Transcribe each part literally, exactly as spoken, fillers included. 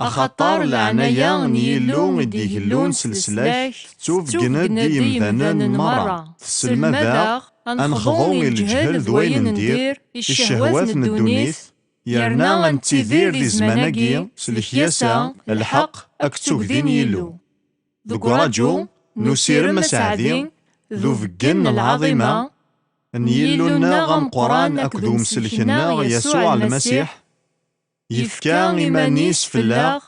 Axaṭer leɛnaya n Yillu i d-igellun s leslak tettubeggen-d i yemdanen merra. Tesselmad-aɣ ad nexḍu i lǧehel d wayen n dir, i ccehwat n ddunit, yerna ad nettidir di zzman-agi s lekyasa, lḥeqq akked tugdi n Yillu. Deg uraǧu n usirem aseɛdi d ubeggen n lɛaḍima n Yillu-nneɣ ameqqran akked umsellek-nneɣ Yasuɛ Lmasiḥ, yefka iman-is fell-aɣ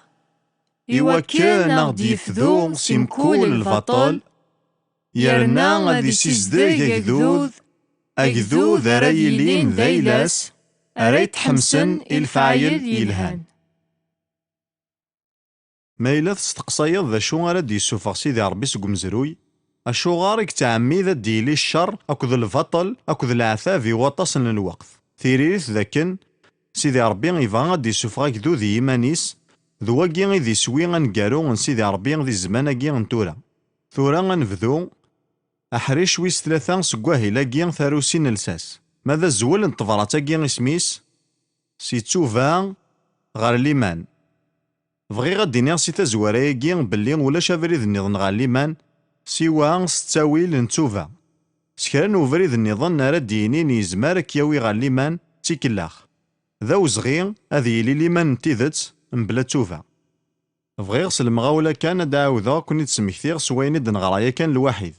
iwakken ad ɣ-d-yefdu si mkul lbaṭel, yerna ad isizdeg agdud, agdud ara yilin d ayla-s, ara itḥemsen i lefɛayel yelhan. Ma yella testeqsayeḍ d acu ara d-yessufeɣ Sidi Ṛebbi seg umezruy, acuɣer i yettɛemmid ad d-yili ccer akked lbaṭel akked leɛtab i waṭas n lweqt? Tiririt d akken Sidi Ṛebbi yebɣa ad d-yessufeɣ agdud i yiman-is, d wagi i d iswi aneggaru n Sidi Ṛebbi di zzman-agi n tura. Tura ad nebdu aḥric wis tlata seg wahil-agi, tarusi n lsas. Ma d azwel n tebṛat-agi isem-is Si ttuba ɣer liman. Bɣiɣ ad d-iniɣ si tazwara-agi belli ulac abrid nniḍen ɣer liman siwa s ttawil n ttuba. S kra n ubrid nniḍen ara d-yinin yezmer ad k-yawi ɣer liman d tikellax. D awezɣi ad yili liman n tidet mebla ttuba. Bɣiɣ s lemɣawla kan ad d-ɛawdeɣ ad ken-id-smektiɣ s wayen i d-neɣra yakan lwaḥid.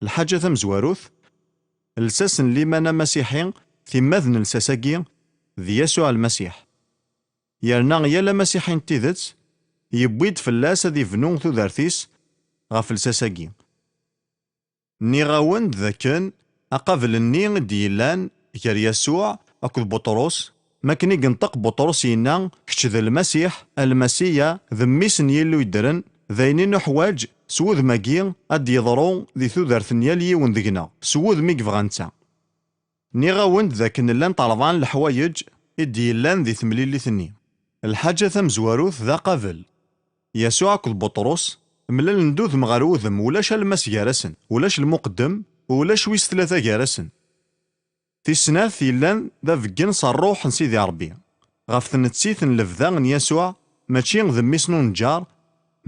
Lḥaǧa tamezwarut, lsas n liman amasiḥi, timmad n lsas-agi, d Yasuɛ Lmasiḥ. Yerna yal amasiḥi n tidet, yewwi-d fell-as ad ibnu tudert-is ɣef lsas-agi. Nniɣ-awen-d dakken aqabel-nni i d-yellan gar Yasuɛ akked Buṭrus, mi akken i yenṭeq Buṭrus yenna, kečč d Lmasiḥ, a Lmasiya, d Mmi-s n Yillu yeddren, d ayen i nuḥwaǧ s wudem-agi ad d-yeḍru di tudert n yal yiwen deg-neɣ, s wudem i yebɣa netta. Nniɣ-awen-d dakken llant ṛebɛa n leḥwayeǧ i d-yellan di temlilit-nni. Lḥaǧa tamezwarut d aqabel. Yasuɛ akked Buṭrus mlalen-d udem ɣer udem, ulac alemmas gar-asen, ulac lmuqeddem, ulac wis tlata gar-asen. Tis snat yellan d abeggen s ṛṛuḥ n Sidi Ṛebbi. Ɣef tnettit n lebda n Yasuɛ, mačči d mmi-s n unǧar,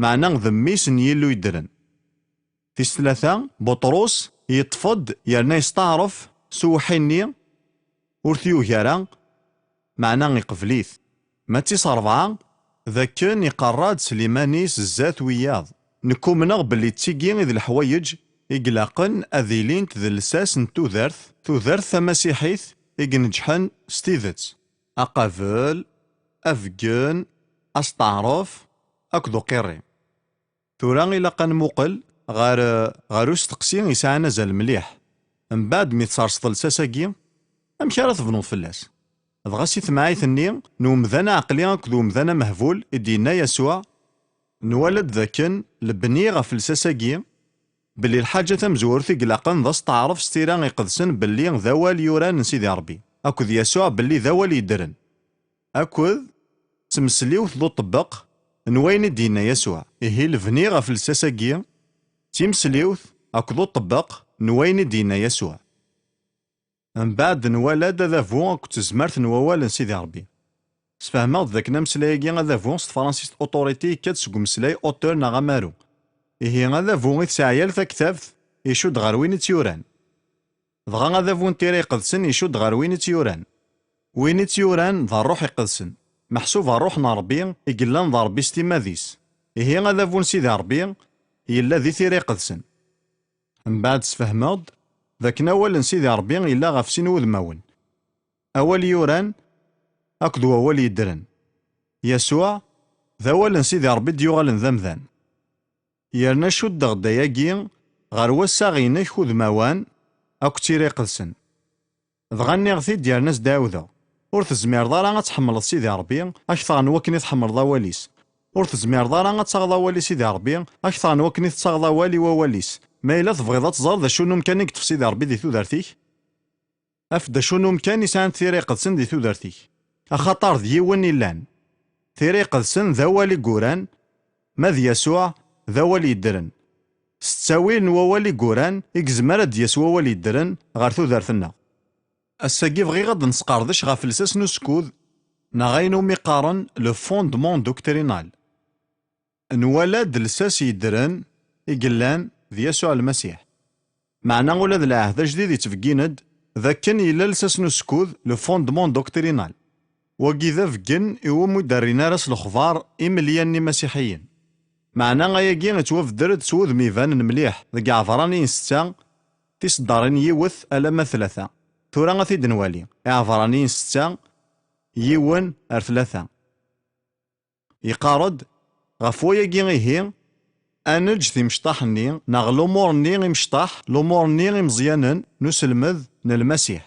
meɛna d mmi-s n Yillu yeddren. Tis tlata, Buṭrus yeṭṭef-d yerna yesteɛṛef s uweḥḥi-nni, ur t-yugi ara, meɛna iqbel-it. Ma d tis ṛebɛa, d akken iqerra-d s liman-is zdat wiyaḍ. Nekk umneɣ belli d tigi i d leḥwayeǧ i ilaqen ad ilint d lsas n tudert, tudert tamasiḥit i ineǧḥen s tidet. Aqabel, abeggen, asteɛṛef akked uqirri. Tura ilaq ad nmuqel ɣer, ɣer usteqsi yesɛan azal mliḥ. Mbeɛd mi tserseḍ lsas-agi, amek ara tebnuḍ fell-as? Dɣa si temɛayt-nni n umdan aɛeqli akked umdan amehbul i d-yenna Yasuɛ, nwala-d dakken lebni ɣef lsas-agi, belli lḥaǧa tamezwarut i ilaqen d asteɛṛef s tira iqedsen belli d awal yuran n Sidi Ṛebbi, akked Yasuɛ belli d awal yeddren. Akked tmesliwt d uṭebbeq n wayen i d-yenna Yasuɛ. Ihi lebni ɣef lsas-agi d timesliwt akked uṭebbeq n wayen i d-yenna Yasuɛ. Mbeɛd nwala-d adabu akked tezmert n wawal n Sidi Ṛebbi. Sfehmeɣ-d dakken ameslay-agi adabu s tefransist autorité yekka-d seg umeslay auteur neɣ amaru. Ihi adabu i tesɛa yal taktabt icudd ɣer win i tt-yuran. Dɣa adabu n Tira Iqedsen icudd ɣer win i tt-yuran. Win i tt-yuran d Ṛṛuḥ Iqedsen, meḥsub Ṛṛuḥ n Ṛebbi i yellan d Ṛebbi s timmad-is. Ihi adabu n Sidi Ṛebbi yella di Tira Iqedsen. Mbeɛd sfehmeɣ-d d akken awal n Sidi Ṛebbi yella ɣef sin wudmawen. Awal yuran akked wawal yeddren. Yasuɛ d awal n Sidi Ṛebbi d-yuɣalen d amdan. Yerna cuddeɣ-d ayagi ɣer wassaɣ-inek udmawan akked Tira Iqedsen. Dɣa nniɣ-t-id yerna s-d-ɛawdeɣ. Ur tezmireḍ ara ad tḥemmleḍ Sidi Ṛebbi akteṛ n wakken i tḥemmleḍ awal-is. Ur tezmireḍ ara ad taɣeḍ awal i Sidi Ṛebbi akteṛ n wakken i tettaɣeḍ awal i wawal-is. Ma yella tebɣiḍ ad teẓreḍ d acu n umkan i yeṭṭef Sidi Ṛebbi di tudert-ik, af-d acu n umkan i sɛant Tira Iqedsen di tudert-ik. Axaṭer d yiwen i llan. Tira Iqedsen d awal i yuran, ma d Yasuɛ d awal yeddren. S ttawil n wawal i yuran i yezmer ad d-yas wawal yeddren ɣer tudert-nneɣ. Ass-agi bɣiɣ ad d-nesqerdec ɣef lsas n usekkud, neɣ ayen umi qqaren le fondement doctrinal. Nwala-d lsas yeddren i yellan d Yasuɛ Lmasiḥ. Meɛna ula d lɛehd ajdid yettbeggin-d d akken yella lsas n usekkud, le fondement doctrinal. Wagi d abeggen iwumi ur d-rrin ara s lexbar imelyan n imasiḥiyen. Meɛna ayagi yettwabedder-d s wudem ibanen mliḥ deg Iɛebṛaniyen setta, tiseddarin yiwet alamma tlata. Tura ad t-id-nwali, Iɛebṛaniyen setta, yiwen ar tlata. Yeqqar-d, ɣef wayagi ihi, ad neǧǧ timecṭaḥ-nni, neɣ lumuṛ-nni imecṭaḥ, lumuṛ-nni imeẓyanen n uselmed n Lmasiḥ.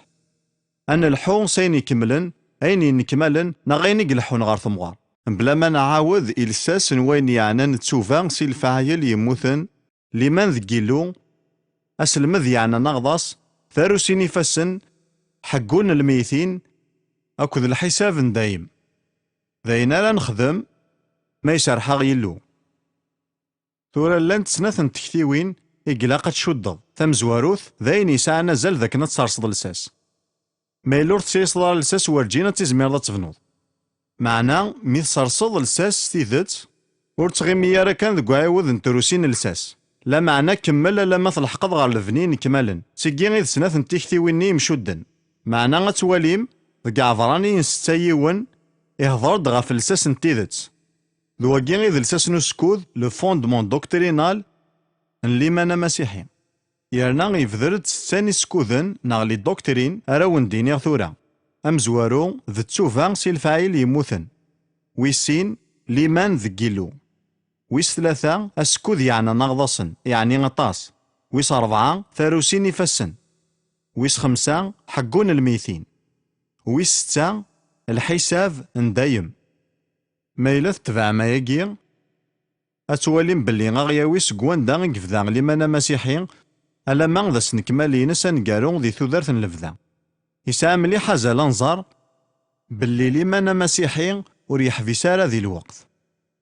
Ad nelḥu s ayen ikemlen, ayen yennekmalen, neɣ ayen i ileḥḥun ɣer temɣer. Mebla ma nɛawed i lsas n wayen yeɛnan ttuba si lefɛayel yemmuten, liman deg Yillu, aselmed yeɛnan aɣḍas, tarusi n ifassen, ḥeggu n lmeytin, akked lḥisab n dayem. D ayen ara nexdem ma iserreḥ-aɣ Yillu. Tura llant snat n tektiwin i ilaq ad tcuddeḍ. Tamezwarut, d ayen yesɛan azal d akken ad tserseḍ lsas. Ma yella ur tesserseḍ ara lsas, werǧin ad tizmireḍ ad tebnuḍ. Meɛna, mi tserseḍ lsas s tidet, ur ttɣimi ara kan deg uɛiwed n trusi n lsas. Lameɛna kemmel alamma tleḥqeḍ ɣer lebni inekmalen. Tigi i d snat n tiktiwin-nni imcudden. Meɛna ad twalim, deg Iɛebṛaniyen setta yiwen, ihder-d ɣef lsas n tidet. D wagi i d lsas n usekkud, le fondement doctrinal, n liman amasiḥi. Yerna yebder-d setta n isekkuden neɣ les doctrines ara wen-d-iniɣ tura. Amezwaru d ttuba si lefɛayel yemmuten. Wis sin, liman deg Yillu. Wis tlata, asekkud yeɛnan aɣḍasen, yeɛni aṭas. Wis ṛebɛa, tarusi n ifassen. Wis xemsa, ḥeggu n lmeytin. Wis setta, lḥisab n dayem. Ma yella tetbeɛem ayagi, ad twalim belli aɣ-yawi seg wanda i yebda liman amasiḥi, alamma d asenekmal-ines aneggaru di tudert n lebda. Yesɛa mliḥ azal ad nẓer belli liman amasiḥi ur yeḥbis ara di lweqt.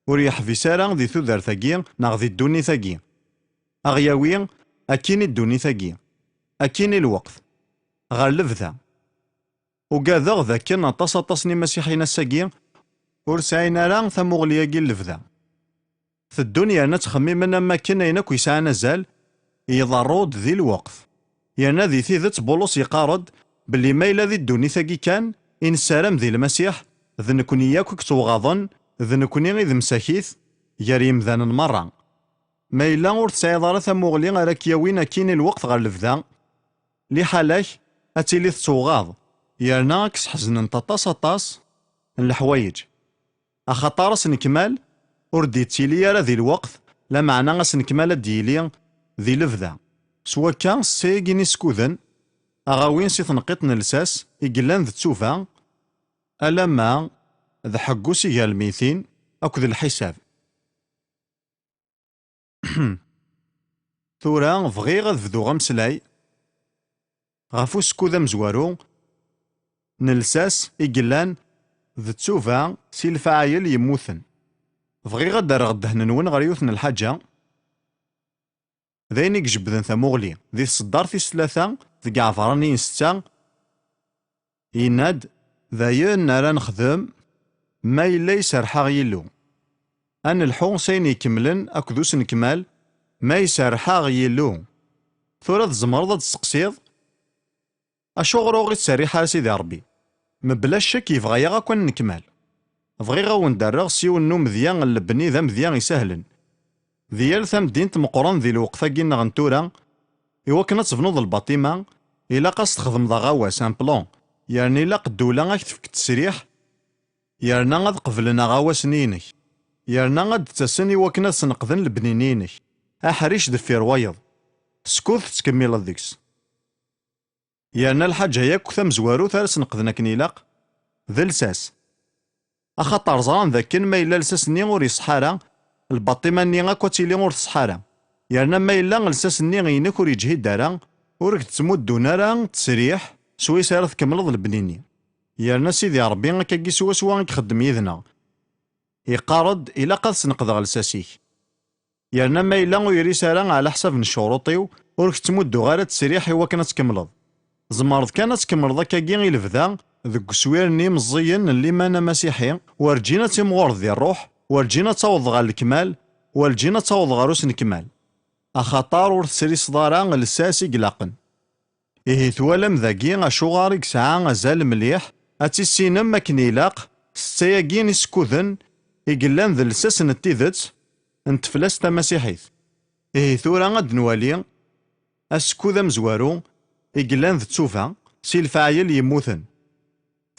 Ur yeḥbis ara di tudert-agi neɣ di ddunit-agi. Aɣ-yawi akkin i ddunit-agi, akkin i lweqt, ɣer lebda. Ugadeɣ d akken aṭas aṭas n imasiḥiyen ass-agi ur sɛin ara tamuɣli-agi n lebda. Teddun yerna ttxemmimen am wakken ayen akk yesɛan azal iḍerru-d di lweqt. Yerna di tidet Bulus yeqqar-d belli ma yella di ddunit-agi kan i nessaram di Lmasiḥ, d nekni yakk i yettewɣaḍen, d nekni i d msakit gar yemdanen merra. Ma yella ur tesɛiḍ ara tamuɣli ara k-yawin akkin i lweqt ɣer lebda, liḥala-k ad tili tettewɣaḍ, yerna ad k-sḥeznent aṭas aṭas n leḥwayeǧ. Axaṭer asenekmal ur d-yettili ara di lweqt, lameɛna asenekmal ad d-yili di lebda. S wakka, ssayagi n isekkuden, aɣ-awin si tneqqiṭ n lsas i yellan d ttuba, alamma d ḥeggu si gar lmeytin akked lḥisab. Tura bɣiɣ ad bduɣ ameslay ɣef usekkud amezwaru n lsas i yellan d ttuba si lefɛayel yemmuten. Bɣiɣ ad d-rreɣ ddehn-nwen ɣer yiwet n lḥaǧa, d ayen i ijebbden tamuɣli di tseddart tis tlata deg Iɛebṛaniyen setta, yenna-d, d ayen ara nexdem ma yella iserreḥ-aɣ Yillu. Ad nelḥu s ayen ikemlen akked usenekmal ma iserreḥ-aɣ Yillu. Tura tzemreḍ ad d-testeqsiḍ, acuɣer ur ɣ-ittserriḥ ara Sidi Ṛebbi? Mebla ccek yebɣa-yaɣ akk ad nekmal. Bɣiɣ ad wen-d-rreɣ s yiwen n umedya n lebni d amedya isehlen. Di yal tamdint meqqren di lweqt-agi-nneɣ n tura, iwakken ad tebnuḍ lbaṭima, ilaq ad s-txedmeḍ aɣawas, un plan, yerna ilaq ddula ad k-tefk ttesriḥ, yerna ad qeblen aɣawas-nni-inek, yerna ad d-ttasen iwakken ad sneqden lebni-nni-inek, aḥric deffir wayeḍ, skud tettkemmileḍ deg-s. Yerna lḥaǧa yakk tamezwarut ara sneqden akken ilaq, d lsas. Axaṭer ẓran d akken ma yella lsas-nni ur iṣeḥḥa ara, lbaṭima-nni akk ad tili ur teṣeḥḥa ara. Yerna ma yella lsas-nni inek ur yeǧhid ara, ur k-d-ttmuddun ara ttesriḥ swayes ara tkemmleḍ lebni-nni. Yerna Sidi Ṛebbi akkagi swaswa i ixeddem yid-neɣ. Yeqqar-d, ilaq ad sneqdeɣ lsas-ik. Yerna ma yella ur yris ara ɛla ḥsab n ccuruṭ-iw, ur k-ttmudduɣ ara ttesriḥ i wakken ad tkemmleḍ. Tzemreḍ kan ad tkemmleḍ akkagi i lebda, Deg uswir-nni meẓẓiyen n liman amasiḥi, werǧin ad timɣureḍ di ṛṛuḥ, werǧin ad tawḍeḍ ɣer lekmal, werǧin ad tawḍeḍ ɣer usnekmal. Axaṭer ur tesriseḍ ara lsas i ilaqen. Ihi twalam dagi acuɣer i yesɛa azal mliḥ, ad tissinem akken ilaq, setta-agi n isekkuden i yellan d lsas n tidet n teflest tamasiḥit. Ihi tura ad nwali asekkud amezwaru i yellan d ttuba si lefɛayel yemmuten.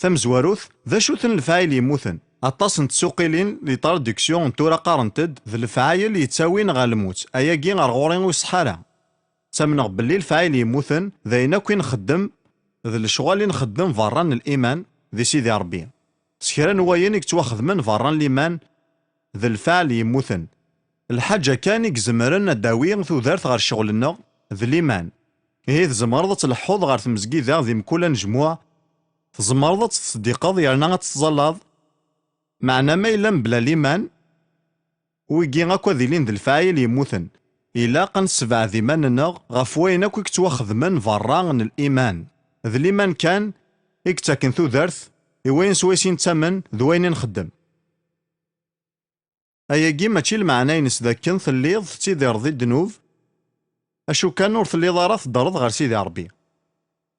Tamezwarut, d acu-ten lefɛayel yemmuten? Aṭas n tsuqilin, les traductions n tura qqarent-d d lefɛayel yettawin ɣer lmut, ayagi ar ɣur-i ur iṣeḥḥa ara. Ttamneɣ belli lefɛayel yemmuten d ayen akk i nxeddem, d lecɣal i nxeddem berra n liman di Sidi Ṛebbi. S kra n wayen i yettwaxedmen berra n liman, d lfeɛl yemmuten. Lḥaǧa kan i izemren ad d-tawi tudert ɣer ccɣel-nneɣ, d liman. Ihi tzemreḍ ad tleḥḥuḍ ɣer tmezgida di mkul anejmuɛ, tzemreḍ ad tettseddiqeḍ yerna ad tettẓallaḍ. Meɛna ma yella mebla liman, wigi akk ad ilin d lefɛayel yemmuten. Ilaq ad nessebɛed iman-nneɣ ɣef wayen akk i yettwaxedmen berra n liman. D liman kan i yettaken tudert i wayen swayes i nettamen d wayen i nxeddem. Ayagi mačči lmeɛna-ines d akken telliḍ tettidireḍ di ddnub, acu kan ur telliḍ ara teddreḍ ɣer Sidi Ṛebbi.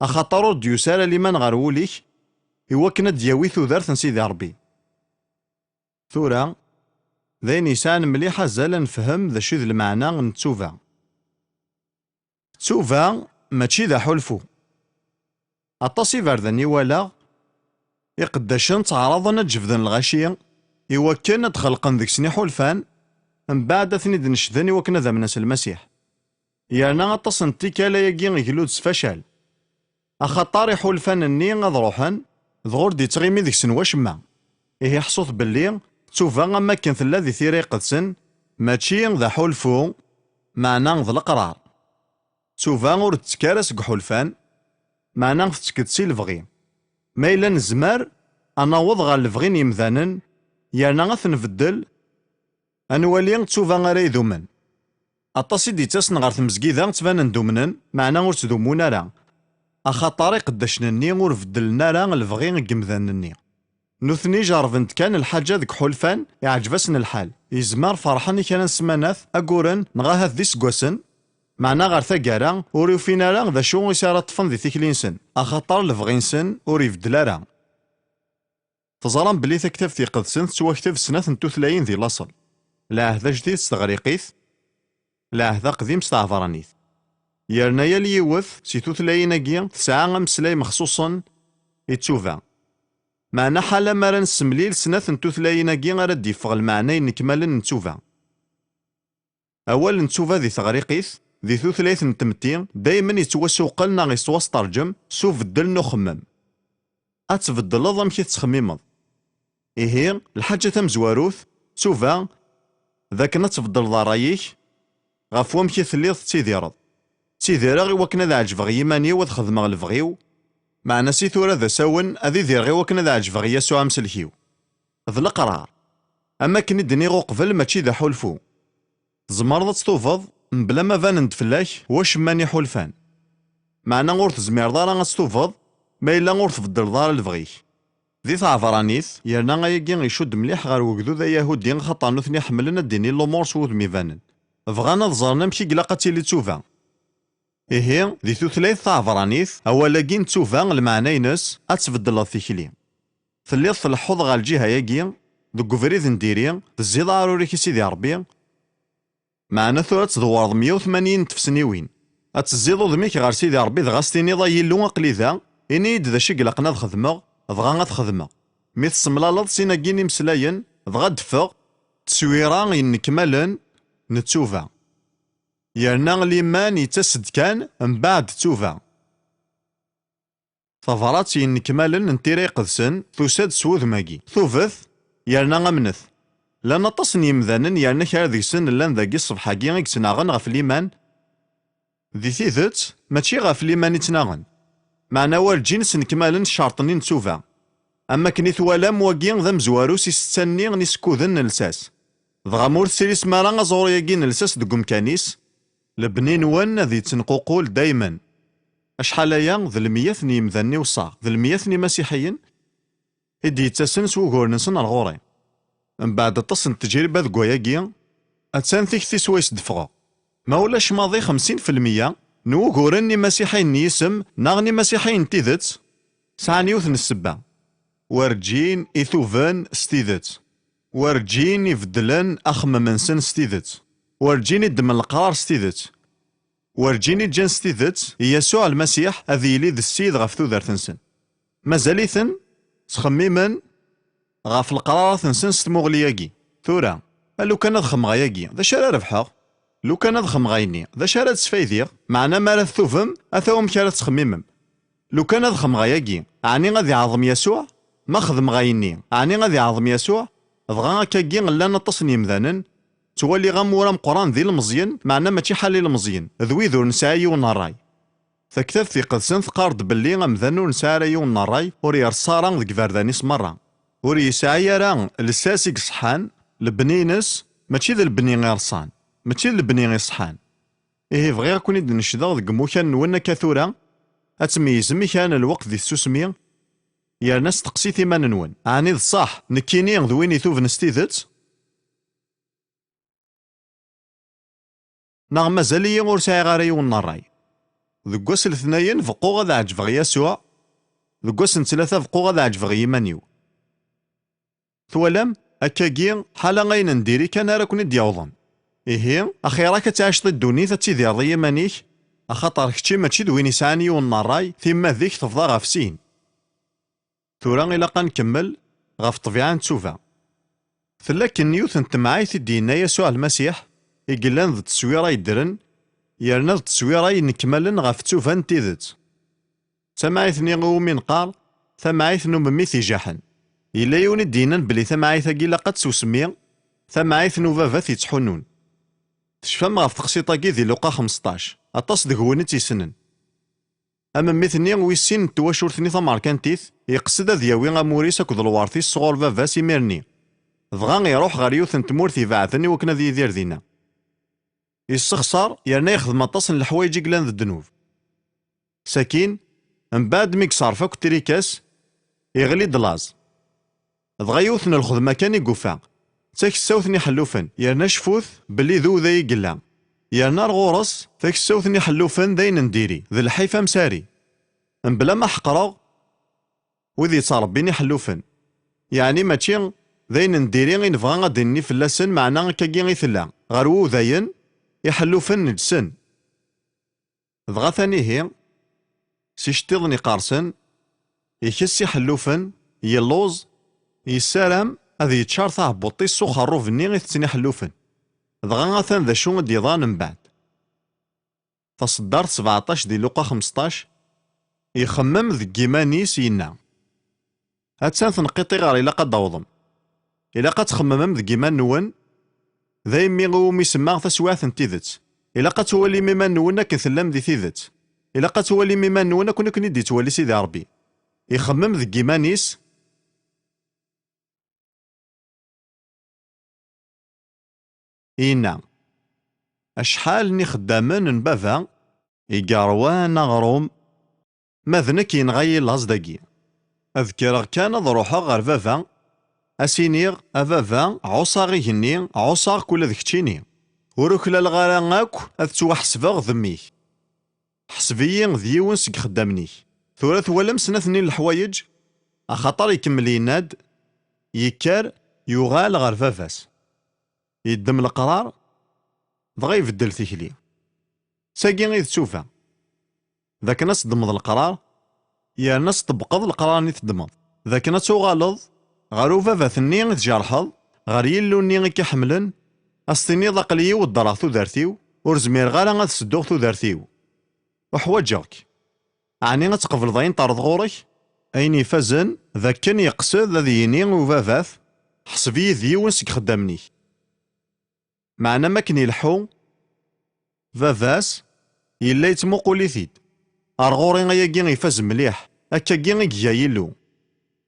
Axaṭer ur d-yusi ara liman ɣer wul-ik i wakken ad d-yawi tudert n Sidi Ṛebbi. Tura, d ayen yesɛan mliḥ azal ad nefhem d acu i d lmeɛna n ttuba. Ttuba mačči d aḥulfu. Aṭas iberdan i walaɣ, iqeddacen ttɛaraḍen ad jebden lɣaci i wakken ad d-xelqen deg-sen iḥulfan, mbeɛd ad ten-id-necden i wakken ad amnen s Lmasiḥ. Yerna aṭas n tikkal ayagi igellu-d s facal. Axaṭer iḥulfan-nni ad ruḥen, dɣa ur d-ittɣimi deg-sen wacemma. Ihi ḥṣut belli ttuba am akken tella di Tira Iqedsen, mačči d aḥulfu, meɛna d leqrar. Ttuba ur d-tekk ara seg uḥulfan, meɛna tettek-d si lebɣi. Ma yella nezmer ad naweḍ ɣer lebɣi n yemdanen, yerna ad t-nbeddel, ad nwali ttuba ara idumen. Aṭas i d-ittasen ɣer tmezgida ttbanen-d umnen, meɛna ur ttdumun ara, axaṭer iqeddacen-nni ur beddlen ara lebɣi n yemdanen-nni. Nutni jerrben-d kan lḥaǧa deg iḥulfan, iɛǧeb-asen lḥal. Yezmer ferḥen i kra n ssmanat, agguren, neɣ ahat d iseggasen, meɛna ɣer taggara ur ufin ara d acu i s ara ṭṭfen di tikli-nsen, axaṭer lebɣi-nsen ur ibeddel ara. Teẓram belli Taktabt Iqedsen tettwakteb snat n tutlayin di laṣel, Lɛehd Ajdid s teɣriqit, Lɛehd Aqdim s tɛebranit. Yerna yal yiwet si tutlayin-agi tesɛa ameslay mexṣuṣen i ttuba. Meɛna ḥala mi ara nessemlil snat n tutlayin-agi ara d-yeffeɣ lmeɛna inekmalen n ttuba. Awal n ttuba di teɣriqit, di tutlayt n tmetti, daymen yettwasuqel neɣ yettwasṭerǧem s ubeddel n uxemmem. Ad tbeddleḍ amek i tettxemmimeḍ. Ihi, lḥaǧa tamezwarut, ttuba, d akken ad tbeddleḍ ṛṛay-ik ɣef wamek i telliḍ tettidireḍ. Ttidireɣ i wakken ad ɛeǧbeɣ i yiman-iw, ad xedmeɣ lebɣi-w, meɛna si tura d asawen ad idireɣ i wakken ad ɛeǧbeɣ i Yasuɛ amsellek-iw. D leqrar. Am akken i d-nniɣ uqbel, mačči d aḥulfu. Tzemreḍ ad ttubeḍ mebla ma banen-d fell-ak wacemma n iḥulfan. Meɛna ur tezmireḍ ara ad ttubeḍ ma yella ur tbeddleḍ ara lebɣi-k. Di tɛebranit, yerna ayagi icudd mliḥ ɣer wegdud ayahudi axaṭer nutni ḥemmlen ad d-inin lumuṛ s wudem ibanen. Bɣan ad ẓren amek i ilaq ad tili ttuba. Ihi, di tutlayt taɛebranit, awal-agi n ttuba, lmeɛna-ines, ad tbeddleḍ tikli. Telliḍ tleḥḥuḍ ɣer lǧiha-agi, deg ubrid n diri, tezziḍ aɛrur-ik i Sidi Ṛebbi, meɛna tura ad tdewwreḍ meyya u tmanyin n tfesniwin. Ad tezziḍ udem-ik ɣer Sidi Ṛebbi, dɣa s tiniḍ: "Ay Illu, aql-i da, ini-yi-d d acu i ilaqen ad xedmeɣ, dɣa ad t-xedmeɣ." Mi tessemlaleḍ sin-agi n imeslayen, dɣa d-teffeɣ tteswira yennekmalen n ttuba. Yerna liman yettas-d kan mbeɛd ttuba. Tabrat yennekmalen n Tira Iqedsen tusa-d s wudem-agi: "Tubet, yerna amnet." Llan aṭas n yemdanen, yerna kra deg-sen llan dagi ṣṣbeḥ-agi i yettnaɣen ɣef liman. Di tidet, mačči ɣef liman i ttnaɣen, meɛna werǧin snekmalen ccerṭ-nni n ttuba. Am wakken i twalam, wagi d amezwaru si setta-nni n isekkuden n lsas. Dɣa ma ur tesrisem ara aẓru-agi n lsas deg umkan-is, lebni-nwen ad yettenququl daymen. Acḥal aya d lemyat n yimdanen i weṣṣaɣ, d lemyat n imasiḥiyen i d-yettasen s wuguren-nsen ar ɣur-i. Mbeɛd aṭas n tejriba deg wayagi, attan tikti swayes d-ffɣeɣ. Ma ulac maḍi xemsin fi lmeyya n wuguren n imasiḥiyen n yisem neɣ n imasiḥiyen n tidet, sɛan yiwet n ssebba. Werǧin i tuben s tidet. Werǧin i beddlen axemmem-nsen s tidet. Werǧin i ddmen leqrar s tidet. Werǧin i ǧǧan s tidet i Yasuɛ Lmasiḥ ad yili d Ssid ɣef tudert-nsen. Mazal-iten ttxemmimen ɣef leqrarat-nsen s tmuɣli-agi. Tura, a lukan ad xemmeɣ ayagi, d acu ara rebḥeɣ? Lukan ad xemmeɣ ayenni, d acu ara d-sfaydiɣ? Meɛna mi ara tettubem, ata wamek ara tettxemmimem. Lukan ad xemmeɣ ayagi, ɛni ad iɛḍem Yasuɛ? Ma xedmeɣ ayenni, ɛni ad iɛḍem Yasuɛ? Dɣa akkagi llan aṭas n yemdanen, ttwaliɣ amur ameqqran d ilmeẓyen, meɛna mačči ḥala ilmeẓyen, d wid ur nesɛi yiwen n ṛṛay. Taktabt iqedsen teqqar-d belli amdan ur nesɛi ara yiwen n ṛṛay, ur ireṣṣa ara deg iberdan-is merra. Ur yesɛi ara lsas i iṣeḥḥan, lebni-ines mačči d lebni ireṣṣan, mačči d lebni iṣeḥḥan. Ihi bɣiɣ ad ken-id-necdeɣ deg imukan-nwen akka tura, ad tmeyyzem i kra n lweqt di tsusmi, yerna steqsit iman-nwen, ɛni d ṣṣeḥ nekkini d win ituben s tidet? Neɣ mazal-iyi ur sɛiɣ ara yiwen n ṛṛay? Deg wass n letnayen beqquɣ ad ɛeǧbeɣ Yasuɛ, deg wass n ttlata beqquɣ ad ɛeǧbeɣ i yiman-iw. Twalam, akkagi ḥala ayen n diri kan ara ken-id-yawḍen. Ihi, axir-ak ad tɛiceḍ i ddunit ad tidireḍ i yiman-ik, axaṭer kečči mačči d win isɛan yiwen n ṛṛay, timmad-ik tebḍa ɣef sin. Tura ilaq ad nkemmel ɣef ṭṭbiɛa n ttuba. Tella akken yiwet n temɛayt i d-yenna Yasuɛ Lmasiḥ, i yellan d tteswira yeddren, yerna d tteswira yenekmalen ɣef ttuba n tidet. D tamɛayt-nni iwumi neqqar tamɛayt n umemmit ijaḥen. Yella yiwen i d-yennan belli tamɛayt-agi ilaq ad tt-usemmi tamɛayt n ubabat yettḥunnun. Tecfam ɣef teqsiṭ-agi di Luqa xmesṭac, aṭas deg-wen i tt-yessnen. Amemmit-nni wis sin n twacult-nni tamerkantit, yeqsed ad yawi amur-is akked lwert-is sɣur baba-s imir-nni. Dɣa iruḥ ɣer yiwet n tmurt ibeɛden i wakken ad yidir dinna. Yessexṣar, yerna yexdem aṭas n leḥwayeǧ i yellan d ddnub. Sakin, mbeɛd mi yeṣerref akk trika-s, iɣli-d laẓ. Dɣa yiwet n lxedma kan i yufa, d takessawt n iḥellufen, yerna cfut belli d uday i yella. Yerna ar ɣur-s, takessawt n iḥellufen d ayen n diri, d lḥif amsari. Mebla ma ḥeqreɣ wid yettṛebbin iḥellufen. Yeɛni mačči d ayen n diri i nebɣa ad d-nini fell-asen, meɛna akkagi i tella. Ɣer wudayen, iḥellufen neǧsen. Dɣa tanihi, s iceṭṭiḍen iqersen, ikess iḥellufen, yelluẓ, yessaram ad yeččar taɛebbuḍt-is s uxerrub-nni i tetten iḥellufen. Dɣa atan d acu i d-yeḍran mbeɛd. Taṣeddart sbeɛṭac di Luqa xmesṭac, ixemmem deg yiman-is, yenna: Attan tneqqiṭ iɣer ilaq ad d-awḍem. Ilaq ad txemmemem deg yiman-nwen, d ayemmi iwumi semmaɣ taswiɛt n tidet. Ilaq ad twalim iman-nwen akken tellam di tidet. Ilaq ad twalim iman-nwen akken i ken-id-yettwali Sidi Ṛebbi. Ixemmem deg yiman-is, yenna: Acḥal n ixeddamen n baba i yerwan aɣrum, ma d nekk yenɣa-yi laẓ dagi. Ad kkreɣ kan ad ruḥeɣ ɣer baba, ad s-iniɣ: A baba, ɛuṣaɣ igenni, ɛuṣaɣ-k ula d keččini. Ur uklaleɣ ara akk ad ttwaḥesbeɣ d mmi-k. Ḥseb-iyi d yiwen seg ixeddamen-ik. Tura twalam snat-nni n leḥwayeǧ? Axaṭer ikemmel yenna-d, yekker, yuɣal ɣer baba-s. Yeddem leqrar, dɣa ibeddel tikli. D tagi i d ttuba. D akken ad teddmeḍ leqrar, yerna ad tṭebbqeḍ leqrar-nni teddmeḍ. D akken ad tuɣaleḍ ɣer ubabat-nni i tjerḥeḍ, ɣer Yillu-nni i k-iḥemmlen, ad s-tiniḍ: Aql-iyi weddreɣ tudert-iw, ur zmireɣ ara ad sedduɣ tudert-iw. Uḥwaǧeɣ-k. Ɛni ad tqebleḍ ayen terreḍ ɣur-k? Ayen ifazen d akken yeqsed ad yini i ubabat: Ḥseb-iyi d yiwen seg ixeddamen-ik. Meɛna mi akken ileḥḥu, baba-s yella yettmuqul-it-id. Ar ɣur-i ayagi ifaz mliḥ, akkagi i iga Yillu.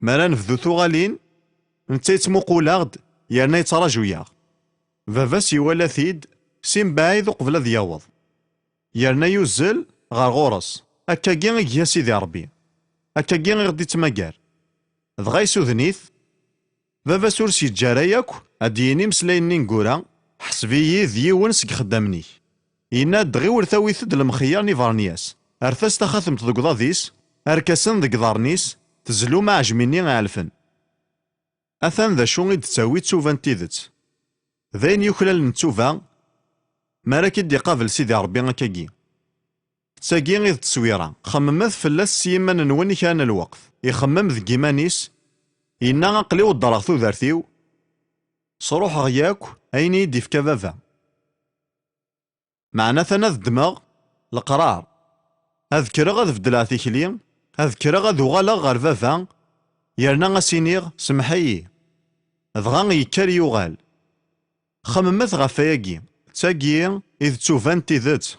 Mi ara nebdu tuɣalin, netta yettmuqul-aɣ-d yerna yettraǧu-yaɣ. Baba-s iwala-t-id si mebɛid uqbel ad yaweḍ. Yerna yuzzel ɣer ɣur-s. Akkagi i iga Sidi Ṛebbi. Akkagi i ɣ-d-ittmagar. Dɣa isuden-it. Baba-s ur s-yeǧǧa ara yakk ad d-yini imeslayen-nni n gura, ḥseb-iyi d yiwen seg ixeddamen-ik. Yenna-d, ɣiwel tawit-d lemxeyyer n ibernyas, rret-as taxatemt deg uḍad-is, arkasen deg iḍarren-is, tezlum aɛejmi-nni iɛelfen. Atan d acu i d-tettawi ttuba n tidet. D ayen yuklalen ttuba, mi ara k-id-iqabel Sidi Ṛebbi akkagi. D tagi i d tteswira. Xemmemet fell-as s yiman-nwen i kra n lweqt. Ixemmem deg yiman-is, yenna, aql-i weddreɣ tudert-iw, sruḥeɣ yakk ayen i yi-d-ifka baba. Meɛna atan ad ddmeɣ leqrar. Ad kkreɣ ad beddleɣ tikli, ad kkreɣ ad uɣaleɣ ɣer baba, yerna ad s-iniɣ, semmeḥ-iyi. Dɣa yekker yuɣal. Xemmemet ɣef wayagi. D tagi i d ttuba n tidet.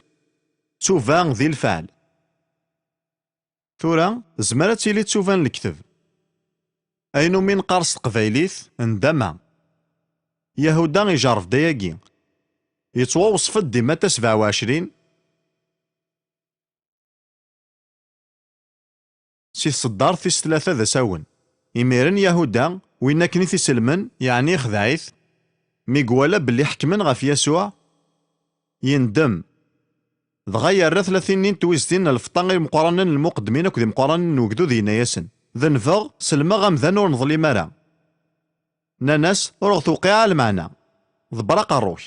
Ttuba di lfeɛl. Tura, tezmer ad tili ttuba n lekteb. Ayen umi neqqar s teqbaylit, ndama. Yahuda ijerreb-d ayagi. Yettwawṣef-d di Mata sebɛa u ɛecrin, si tseddart tis tlata d asawen. Imiren Yahuda, win akken i t-iselmen, yeɛni ixdeɛ-it, mi iwala belli ḥekmen ɣef Yasuɛ, yendem. Dɣa yerra tlatin-nni n twiztin n lfeṭṭa i imeqqranen n lmuqeddmin akked imeqqranen n ugdud, yenna-yasen, denbeɣ, selmeɣ amdan ur neḍlim ara. Nnan-as, ur ɣ-tewqiɛ ara lmeɛna. Ḍebber aqerru-k.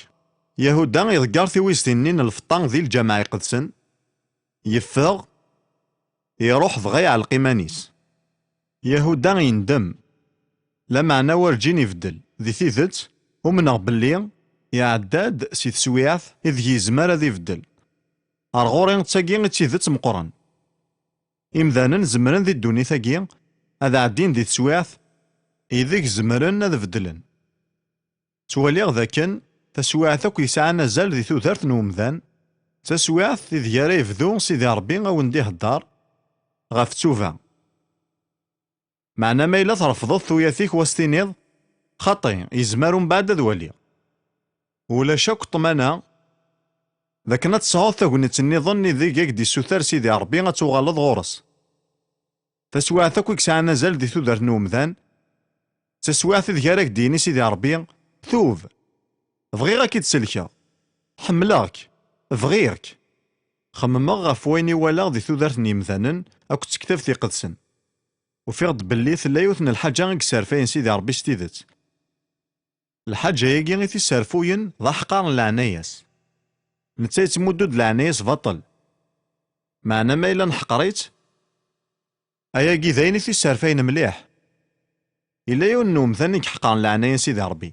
Yahuda iḍegger tiwiztin-nni n lfeṭṭa di lǧameɛ iqedsen, yeffeɣ, iruḥ dɣa iɛelleq iman-is. Yahuda yendem, lameɛna werǧin ibeddel. Di tidet, umneɣ belli iɛedda-d si teswiɛt ideg yezmer ad ibeddel. Ar ɣur-i d tagi i d tidet meqqren. Imdanen zemren di ddunit-agi ad ɛeddin di teswiɛt ideg zemren ad beddlen. Ttwaliɣ d akken taswiɛt akk yesɛan azal di tudert n umdan, d taswiɛt ideg ara yebdu Sidi Ṛebbi a wen-d-ihedder ɣef ttuba. Meɛna ma yella trefḍeḍ tuyat-ik u as-tiniḍ, xaṭi, yezmer umbeɛd ad waliɣ. Ulac akk ṭṭmana d akken ad tesɛuḍ tagnit nniḍen ideg ak-d-issuter Sidi Ṛebbi ad tuɣaleḍ ɣur-s. Taswiɛt akk i yesɛan azal di tudert n umdan, d taswiɛt ideg ara ak-d-yini Sidi Ṛebbi, tub! Bɣiɣ ad k-id-selkeɣ. Ḥemmleɣ-k. Bɣiɣ-k. Xemmemeɣ ɣef wayen i walaɣ di tudert n yemdanen akked tektabt iqedsen. Ufiɣ-d belli tella yiwet n lḥaǧa i yesserfayen Sidi Ṛebbi s tidet. Lḥaǧa-agi i t-isserfuyen d aḥqar n leɛnaya-s. Netta yettmuddu-d leɛnaya-s baṭel. Meɛna ma yella neḥqer-itt, ayagi d ayen i t-isserfayen mliḥ. Yella yiwen n umdan i iḥeqren leɛnaya n Sidi Ṛebbi.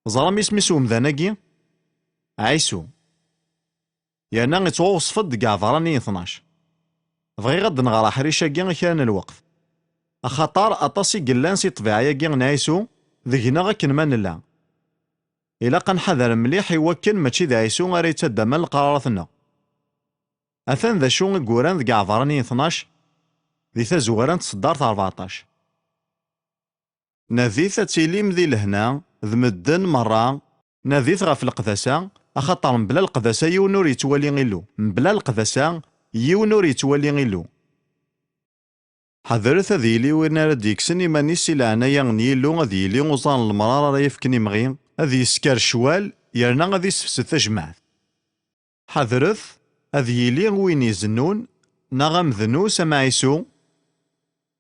Teẓram isem-is umdan-agi? Ɛisu. Yerna ittwawṣef-d deg Iɛebṛaniyen tnac. Bɣiɣ ad d-nɣer aḥric-agi i kra n lweqt. Axaṭer aṭas i yellan si ṭṭbiɛa-agi n Ɛisu deg-neɣ akken ma nella. Ilaq ad nḥader mliḥ i wakken mačči d Ɛisu ara yettaddamen leqrarat-nneɣ. Atan d acu i yuran deg Iɛebṛaniyen tnac, di tazwara n tseddart rbeɛṭac. Nadit ad tilim di lehna d medden merra, nadit ɣef leqdasa, axaṭer mebla leqdasa yiwen ur yettwali Illu, mebla leqdasa yiwen ur yettwali Illu. Ḥadret ad yili win ara d-yekksen iman-is si leɛnaya n Yillu, ad yili uẓar n lemṛaṛ ara yefken imɣi, ad yesker ccwal, yerna ad isefsed tajmaɛt. Ḥadret ad yili win izennun, neɣ amednus am Ɛisu,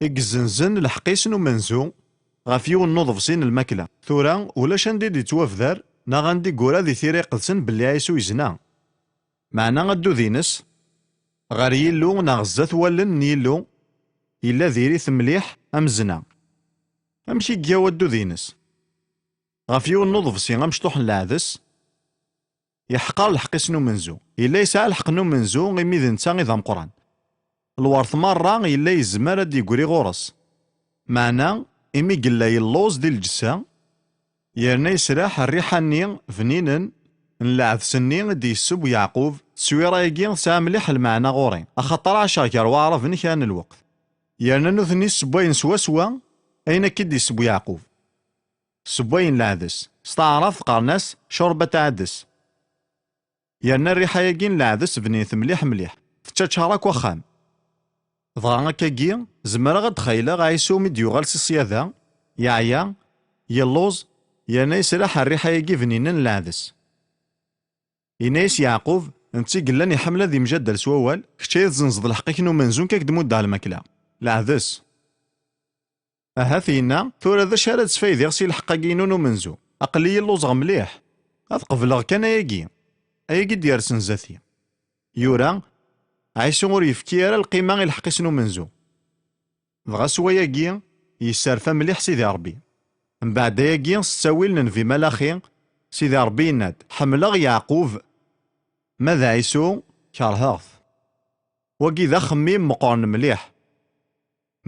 i izzenzen lḥeqq-is n umenzu ɣef yiwen n uḍebsi n lmakla. Tura, ulac anda i d-yettwabder, neɣ anda i yura di Tira Iqedsen belli Ɛisu yezna. Meɛna addud-ines ɣer Yillu neɣ zdat wallen n Yillu yella diri-t mliḥ am zna. Amek i iga waddud-ines? Ɣef yiwen n uḍebsi amecṭuḥ n leɛdes, yeḥqer lḥeqq-is n umenzu. Yella yesɛa lḥeqq n umenzu imi d netta i d ameqqran. Lweṛt merra yella yezmer ad d-yegri ɣur-s. Meɛna, imi yella yelluẓ di lǧessa, yerna yesraḥ rriḥa-nni bninen n leɛdes-nni i d-yesseww Yeɛqub, tteswira-agi tesɛa mliḥ lmeɛna ɣur-i, axaṭer ɛaceɣ gar Waɛraben kra n lweqt. Yerna nutni ssewwayen swaswa ayen akka i d-yesseww Yeɛqub. Ssewwayen leɛdes. S taɛrabt qqaren-as curbat ɛades. Yerna rriḥa-agi n leɛdes bnin-t mliḥ mliḥ. tettaččar akk axxam. Dɣa akkagi, zemreɣ ad d-xayleɣ Ɛisu mi d-yuɣal si ṣṣyada, yeɛya, yelluẓ, yerna yesraḥ rriḥa-agi bninen n leɛdes. Yenna-yas Yeɛqub, netta i yellan iḥemmel ad imjaddal s wawal, kečč ay tzenzeḍ lḥeqq-ik n umenzu nekk ad k-d-muddeɣ lmakla. Leɛdes. Ahat yenna, tura d acu ara d-sfaydiɣ si lḥeqq-agi-inu n umenzu? Aql-iyi lluẓeɣ mliḥ. Ad qebleɣ kan ayagi. Ayagi d-yersen zdat-i. Yura, Ɛisu ur yefki ara lqima i lḥeqq-is n umenzu. Dɣa s wayagi, yesserfa mliḥ Sidi Ṛebbi. Mbeɛd ayagi, s ttawil n Nnbi Malaxi, Sidi Ṛebbi yenna-d, ḥemmleɣ Yeɛqub, ma d Ɛisu, kerheɣ-t. Wagi d axemmim meqqren mliḥ.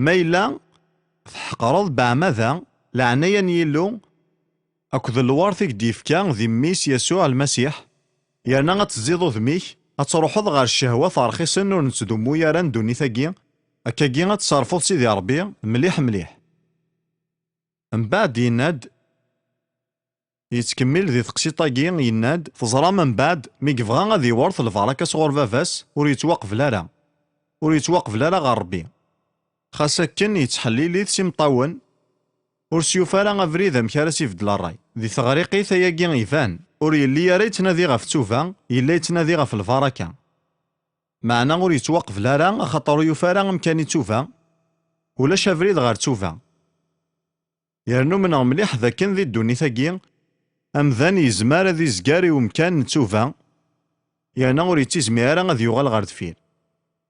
Ma yella tḥeqreḍ beɛmada leɛnaya n Yillu akked lwert i k-d-yefka di Mmi-s Yasuɛ Lmasiḥ, yerna ad tezziḍ udem-ik, ad truḥeḍ ɣer ccehwat rxisen ur nettdummu ara n ddunit-agi, akkagi ad tserfuḍ Sidi Ṛebbi mliḥ mliḥ. Mbeɛd yenna-d, yettkemmil di teqsiṭ-agi, yenna-d, teẓram mbeɛd, mi yebɣa ad iwert lbaraka sɣur baba-s, ur yettwaqbel ara. Ur yettwaqbel ara ɣer Ṛebbi. Xas akken yettḥellil-it s imeṭṭawen, ur s-yufi ara abrid amek ara s-ibeddel ṛṛay. Di teɣriqit ayagi iban, ur yelli ara yettnadi ɣef ttuba, yella yettnadi ɣef lbaraka. Meɛna ur yettwaqbel ara, axaṭer ur yufi ara amkan i ttuba, ulac abrid ɣer ttuba. Yerna umneɣ mliḥ dakken di ddunit-agi, amdan yezmer ad izger i umkan n ttuba, yerna ur yettizmir ara ad yuɣal ɣer deffir.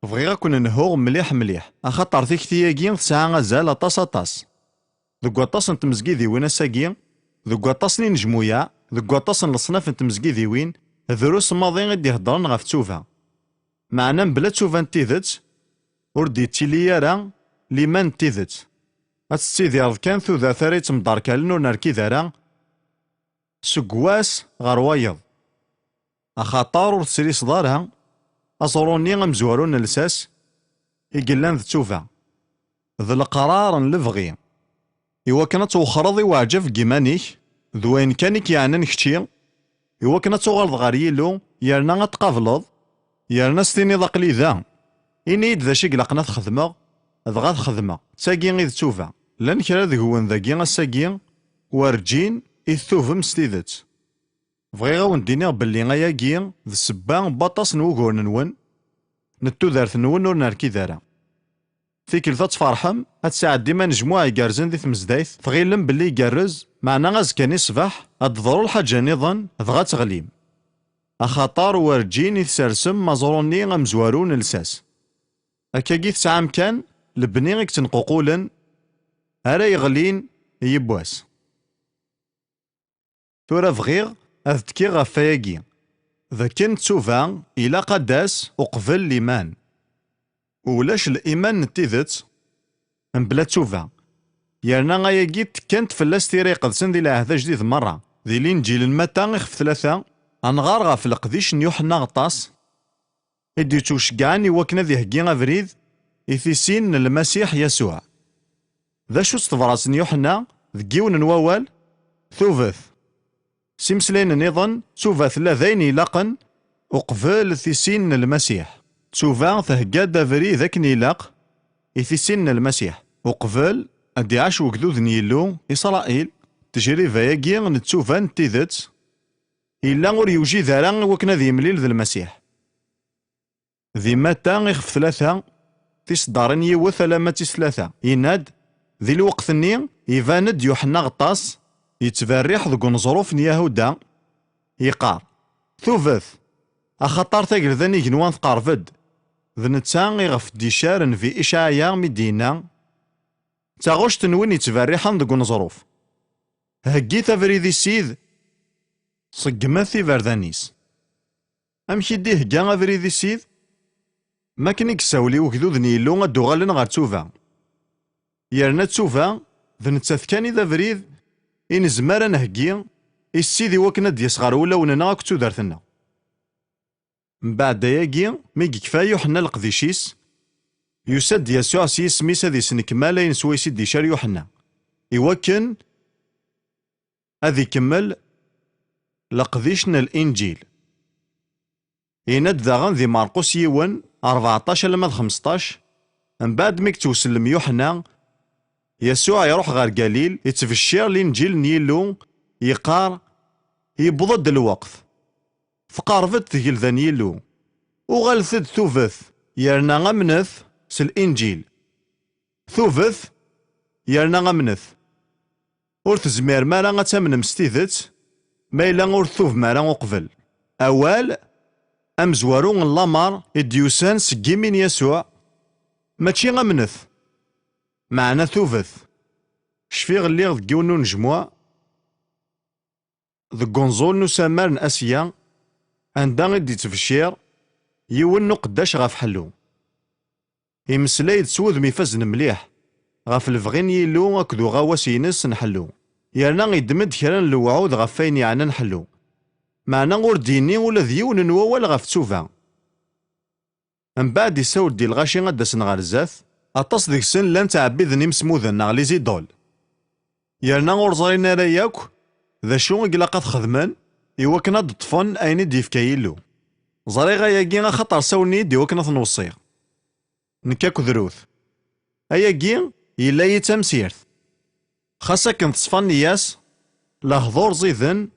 Bɣiɣ ad ken-nhuɣ mliḥ mliḥ, axaṭer tikti-agi tesɛa azal aṭas aṭas. Deg waṭas n tmezgidiwin ass-agi, deg waṭas n inejmuyaɛ, deg waṭas n leṣnaf n tmezgidiwin, drus maḍi i d-iheddren ɣef ttuba. Meɛna mebla ttuba n tidet, ur d-yettili ara liman n tidet. Ad tettidireḍ kan tudert ara yettemderkalen ur nerkid ara seg wass ɣer wayeḍ. Axaṭer ur tesriseḍ ara aẓru-nni amezwaru n lsas i yellan d ttuba, d leqrar n lebɣi, iwakken ad twexxreḍ i weɛǧab n yiman-ik, d wayen kan i k-yeɛnan kečči, iwakken ad tuɣaleḍ ɣer Yillu, yerna ad tqableḍ, yerna ad s-tiniḍ aql-i da. Ini-yi-d d acu i ilaqen ad t-xedmeɣ, dɣa ad t-xedmeɣ. D tagi i d ttuba. Llan kra deg-wen dagi ass-agi, werǧin i ttubem s tidet. Bɣiɣ ad wen-d-iniɣ belli ayagi d ssebba n waṭas n wuguren-nwen, n tudert-nwen ur nerkid ara. Tikkelt ad tferḥem, ad tesɛeddim anejmuɛ igerrzen di tmezdayt, tɣilem belli igerrez, meɛna azekka-nni ṣṣbeḥ ad d-teḍru lḥaǧa nniḍen, dɣa ad teɣlim. Axaṭer werǧin i tsersem aẓru-nni amezwaru n lsas. Akkagi tesɛam kan lebni i yettneququlen ara yeɣlin yiwwas. Tura bɣiɣ ad tekkiɣ ɣef wayagi, d akken ttuba ilaq ad d-tas uqbel liman. Ulac liman n tidet mebla ttuba. Yerna ayagi tekkant fell-as Tira Iqedsen di Lɛehd Ajdid merra. Di Linǧil n Mata ixef tlata, ad nɣer ɣef leqdic n Yuḥenna Aɣeṭṭas, i d-yettwceggɛen i wakken ad iheggi abrid i tisin n Lmasiḥ Yasuɛ. D acu-tt tebrat n Yuḥenna deg yiwen n wawal? Tubet. S imeslayen nniḍen, ttuba tella d ayen ilaqen uqbel tisin n Lmasiḥ. Ttuba thegga-d abrid akken ilaq i tisin n Lmasiḥ, uqbel ad d-iɛac wegdud n Yillu, Isṛayil, tejriba-agi n ttuba n tidet, yella ur yewjid ara i wakken ad yemlil d Lmasiḥ. Di Mata ixef tlata, tiseddarin yiwet alamma d tis tlata, yenna-d, di lweqt-nni, iban-d Yuḥenna Aɣeṭṭas, yettberriḥ deg uneẓruf n Yahuda, yeqqar, tubet, axaṭer tagelda n igenwan tqerreb-d. D netta iɣef d-icar nnbi Icɛaya mi d-yenna, d taɣect n win yettberriḥen deg uneẓruf. Heggit abrid i Ssid, ṣeggmet iberdan-is. Amek i d-ihegga abrid i Ssid? Mi akken i yessawel i wegdud n Yillu ad d-uɣalen ɣer ttuba. Yerna ttuba, d nettat kan i d abrid i nezmer ad nheggi i Ssid i wakken ad d-yas ɣer wulawen-nneɣ akked tudert-nneɣ. Mbeɛd ayagi, mi yekfa Yuḥenna leqdic-is, yusa-d Yasuɛ s yisem-is ad isnekmal ayen swayes i d-icar Yuḥenna, i wakken ad ikemmel leqdic n Linǧil. Yenna-d daɣen di Marqus yiwen, rbeɛṭac alamma d xmesṭac. Mbeɛd mi yettwsellem Yuḥenna, Yasuɛ iruḥ ɣer Galil, ittbeccir Linǧil n Yillu, yeqqar: "Yewweḍ-d lweqt. Tqerreb-d tgelda n Yillu. Uɣalet-d tubet, yerna amnet s Linǧil. Tubet, yerna amnet. Ur tezmirem ara ad tamnem s tidet, ma yella ur tetubem ara uqbel." Awal amezwaru n lamer i d-yusan seg yimi n Yasuɛ, mačči amnet, meɛna tubet. Cfiɣ lliɣ deg yiwen n unejmuɛ, deg unẓul n usamar n Asya, anda i d-ittbeccir yiwen n uqeddac ɣef ḥellu. Imeslay-d s wudem ifazen mliḥ ɣef lebɣi n Yillu akked uɣawas-ines n ḥellu, yerna iddem-d kra n lewɛud ɣef wayen yeɛnan ḥellu, meɛna ur d-yenni ula d yiwen n wawal ɣef ttuba. Mbeɛd, issawel-d i lɣaci ad d-asen ɣer zdat, aṭas deg-sen llan ttɛebbiden imsemmuden neɣ les idoles, yerna ur ẓrin ara yakk d acu i ilaq ad xedmen i wakken ad d-ṭṭfen ayen i d-yefka Yillu. Ẓriɣ ayagi axaṭer sawlen-iyi-d i wakken ad ten-weṣṣiɣ, nekk akked Rut. Ayagi yella-yi d tamsirt. Xas akken teṣfa nneyya-s, lehdur ẓiden,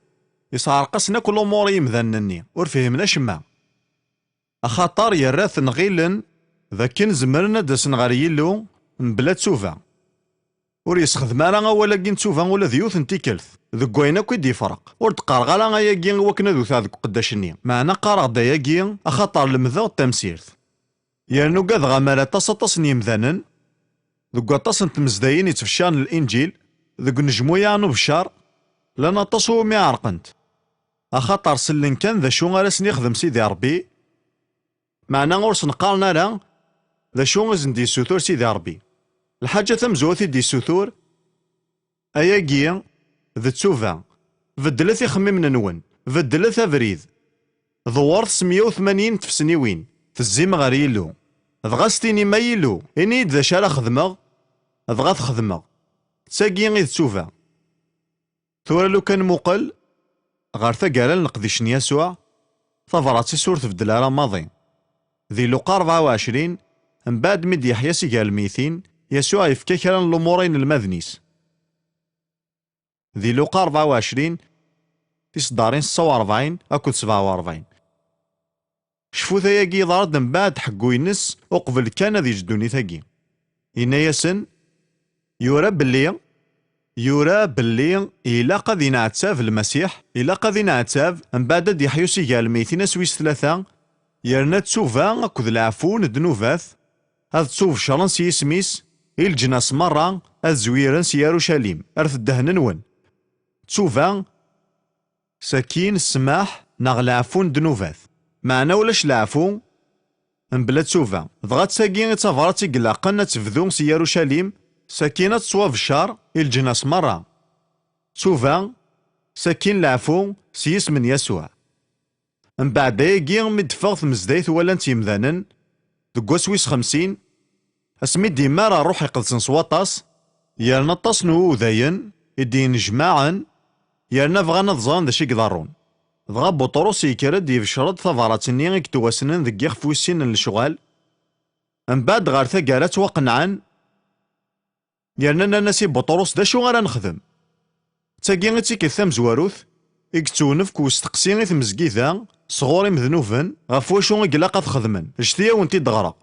yesɛerq-asen akk lumuṛ i yimdanen-nni, ur fhimen acemma. Axaṭer yerra-ten ɣilen d akken zemren ad d-asen ɣer Yillu mebla ttuba. Ur yessexdem ara awal-agi n ttuba ula d yiwet n tikkelt deg wayen akk i d-yefreq. Ur d-qqareɣ ara ayagi i wakken ad wteɣ deg uqeddac-nni, meɛna qqareɣ-d ayagi axaṭer lemdeɣ-d tamsirt. Yerna ugadeɣ amar aṭas, aṭas n yemdanen, deg waṭas n tmezdayin yettbecciren Linǧil, deg unejmuɛ n ubeccer, llan aṭas umi ɛerqent, axaṭer sellen kan d acu ara sen-ixdem Sidi Ṛebbi, meɛna ur sen-qqaren ara d acu i sen-d-yessutur Sidi Ṛebbi. Lḥaǧa tamezwarut i d-yessutur, ayagi d ttuba. Beddlet ixemmimen-nwen, beddlet abrid. Dewwret s meyya u tmanyin n tfesniwin, tezzim ɣer Yillu. Dɣa s-tinim: "A Yillu, ini-yi-d d acu ara xedmeɣ, dɣa t-xedmeɣ." D tagi i d ttuba. Tura lukan muqel ɣer taggara n leqdic n Yasuɛ, tabrat-is ur tbeddel ara maḍi. Di Luqa rebɛa u ɛecrin, mbeɛd mi d-yeḥya si gar lmeytin, Yasuɛ yefka kra n lumuṛ i yinelmaden-is. Di Luqa rebɛa u ɛecrin, tiseddarin setta u rebɛin akked sebɛa u rebɛin. Cfut ayagi yeḍra-d mbeɛd ḥeggu-ines uqbel kan ad yeǧǧ ddunit-agi. Yenna-yasen: "Yura belli, yura belli ilaq ad inɛettab Lmasiḥ, ilaq ad inɛettab, mbeɛd ad d-yeḥyu si gar lmeytin ass wis tlata, yerna ttuba akked leɛfu n ddnubat ad ttubecren s yisem-is i leǧnas merra, ad zwiren si Yarucalim ar teddehn-nwen." Ttuba, sakin ssmaḥ neɣ leɛfu n ddnubat. Meɛna ulac leɛfu mebla ttuba. Dɣa d tagi i d tabrat i ilaqen ad tebdu si Yarucalim, sakin ad tettwabeccer i leǧnas merra. Ttuba, sakin leɛfu s yisem n Yasuɛ. Mbeɛd ayagi mi d-teffeɣ tmezdayt walan-tt yemdanen, deg wass wis xemsin, asmi d-immar Ṛṛuḥ Iqedsen s waṭas, yerna aṭas n wudayen i d-yennejmaɛen, yerna bɣan ad ẓren d acu i iḍerrun. Dɣa Buṭrus yekker-d yebcer-d tabrat-nni i yettwassnen deg yixef wis sin n lecɣal. Mbeɛd ɣer taggara ttwaqenɛen, yerna nnan-as i Buṭrus: "D acu ara nexdem?" D tagi i d tikkelt tamezwarut i yettwnefk usteqsi i tmezgida sɣur imednuben ɣef wacu i ilaq ad xedmen. Ǧǧet-iyi ad wen-t-id-ɣreɣ.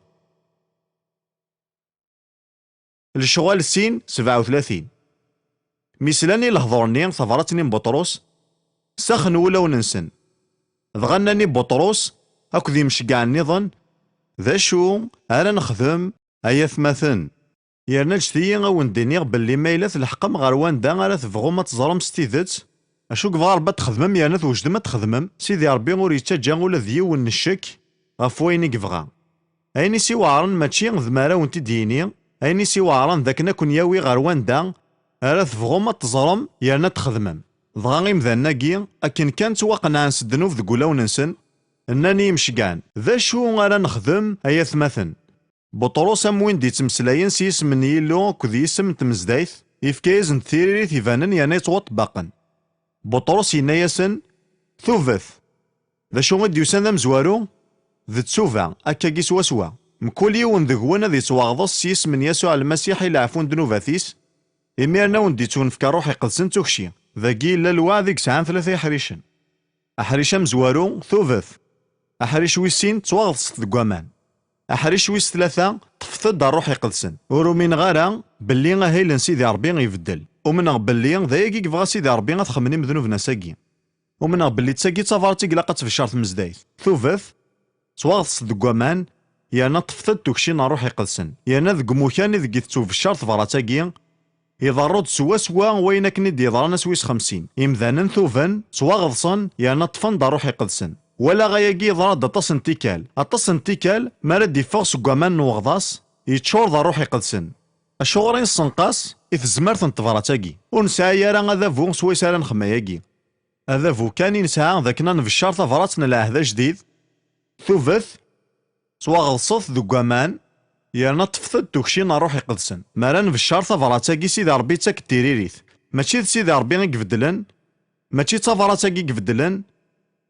Lecɣal sin, sebɛa u tlatin. Mi slan i lehdur-nni, tabrat-nni n Buṭrus, saxen wulawen-nsen. Dɣa nnan i Buṭrus akked yimceggɛen nniḍen: "D acu ara nexdem, ay atmaten? Yerna ǧǧet-iyi ad wen-d-iniɣ belli ma yella tleḥqem ɣer wanda ara tebɣum ad teẓrem s tidet, acu i yebɣa Ṛebbi ad txedmem yerna twejdem ad txedmem, Sidi Ṛebbi ur yettaǧǧa ula d yiwen n ccek ɣef wayen i yebɣa. Ayen i s-iweɛṛen mačči d mi ara wen-t-id-yini, ayen i s-iweɛṛen d akken ad ken-yawi ɣer wanda ara tebɣum ad teẓrem yerna ad txedmem." Dɣa imdanen-agi, akken kan ttwaqenɛen s ddnub deg wulawen-nsen, nnan i yimceggɛen: "D acu ara nexdem, ay atmaten?" Buṭrus, am win d-yettmeslayen s yisem n Yillu akked yisem n tmezdayt, yefka-yasen-d tiririt ibanen yerna yettwaṭebbaqen. Buṭrus yenna-yasen: "Tubet! D acu i d-yusan d amezwaru? d ttuba, akkagi swaswa. Mkul yiwen deg-wen ad ittwaɣḍes s yisem n Yasuɛ Lmasiḥ i leɛfu n ddnubat-is, imiren a wen-d-ittwenfk Ṛṛuḥ Iqedsen d tukci. Dagi yella lweɛd i yesɛan tlata iḥricen. Aḥric amezwaru, tubet. Aḥric wis sin, ttwaɣḍset deg waman. Aḥric wis tlata, ṭṭfet-d Ṛṛuḥ Iqedsen. Ur umineɣ ara belli ahil n Sidi Ṛebbi ibeddel. Umneɣ belli d ayagi i yebɣa Sidi Ṛebbi ad xemmen imednuben ass-agi. Umneɣ belli d tagi d tabrat i ilaq ad tbeccer tmezdayt. Tubet, ttwaɣḍset deg waman, yerna ṭṭfet-d tukci n Ṛṛuḥ Iqedsen. Yerna deg umukan ideg i tettwabeccer tebrat-agi, iḍerru-d swaswa wayen akken i d-yeḍran ass wis xemsin. Imdanen tuben, ttwaɣeḍsen, yerna ṭṭfen-d Ṛṛuḥ Iqedsen. Walaɣ ayagi yeḍra-d aṭas n tikkal. Aṭas n tikkal, mi ara d-iffeɣ seg waman n weɣḍas, yeččur d Ṛṛuḥ Iqedsen. Acuɣer i nessenqas i tezmert n tebrat-agi? Ur nesɛi ara adabu swayes ara nexdem ayagi. Adabu kan i nesɛa d akken ad nbeccer tabrat n lɛehd ajdid, tubet, ttwaɣeḍset deg waman, yerna ṭṭfet-d tukci n Ṛṛuḥ Iqedsen. Mi ara nbeccer tabrat-agi, Sidi Ṛebbi yettak-d tiririt. Mačči d Sidi Ṛebbi i ibeddlen, mačči d tabrat-agi i ibeddlen,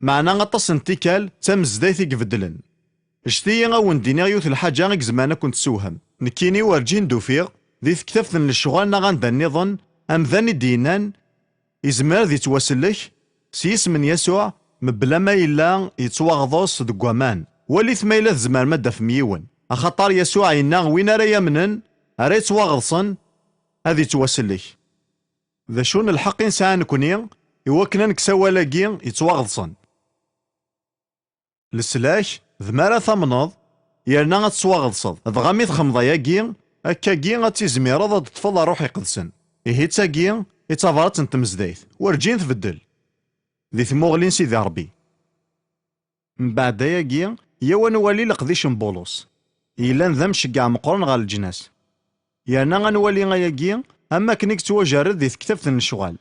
meɛna aṭas n tikkal d tamezdayt i ibeddlen. Ǧǧet-iyi a wen-d-iniɣ yiwet n lḥaǧa i izemren a ken-tessewhem. Nekkini werǧin d-ufiɣ, di tektabt n lecɣal neɣ anda nniḍen, amdan i d-yennan, izmer ad ittwasellek s yisem n Yasuɛ, mebla ma yella yettwaɣḍes deg waman. Walit ma yella tzemrem ad d-tafem yiwen. Axaṭer Yasuɛ yenna win ara yamnen, ara yettwaɣeḍsen, ad ittwasellek. D acu n lḥeqq i nesɛa nekni, i wakken ad nekkes awal-agi yettwaɣeḍsen? Leslak, d mi ara tamneḍ, yerna ad tettwaɣeḍseḍ. Dɣa mi txemmeḍ ayagi, akkagi ad tizmireḍ ad d-teṭṭfeḍ Ṛṛuḥ Iqedsen. Ihi d tagi i d tabrat n tmezdayt, werǧin tbeddel. Di tmuɣli n Sidi Ṛebbi. Mbeɛd ayagi, yyaw ad nwali leqdic n Bulus, yellan d amceggeɛ meqqren ɣer leǧnas. Yerna ad nwali ayagi, am wakken i yettwajerred di tektabt n lecɣal.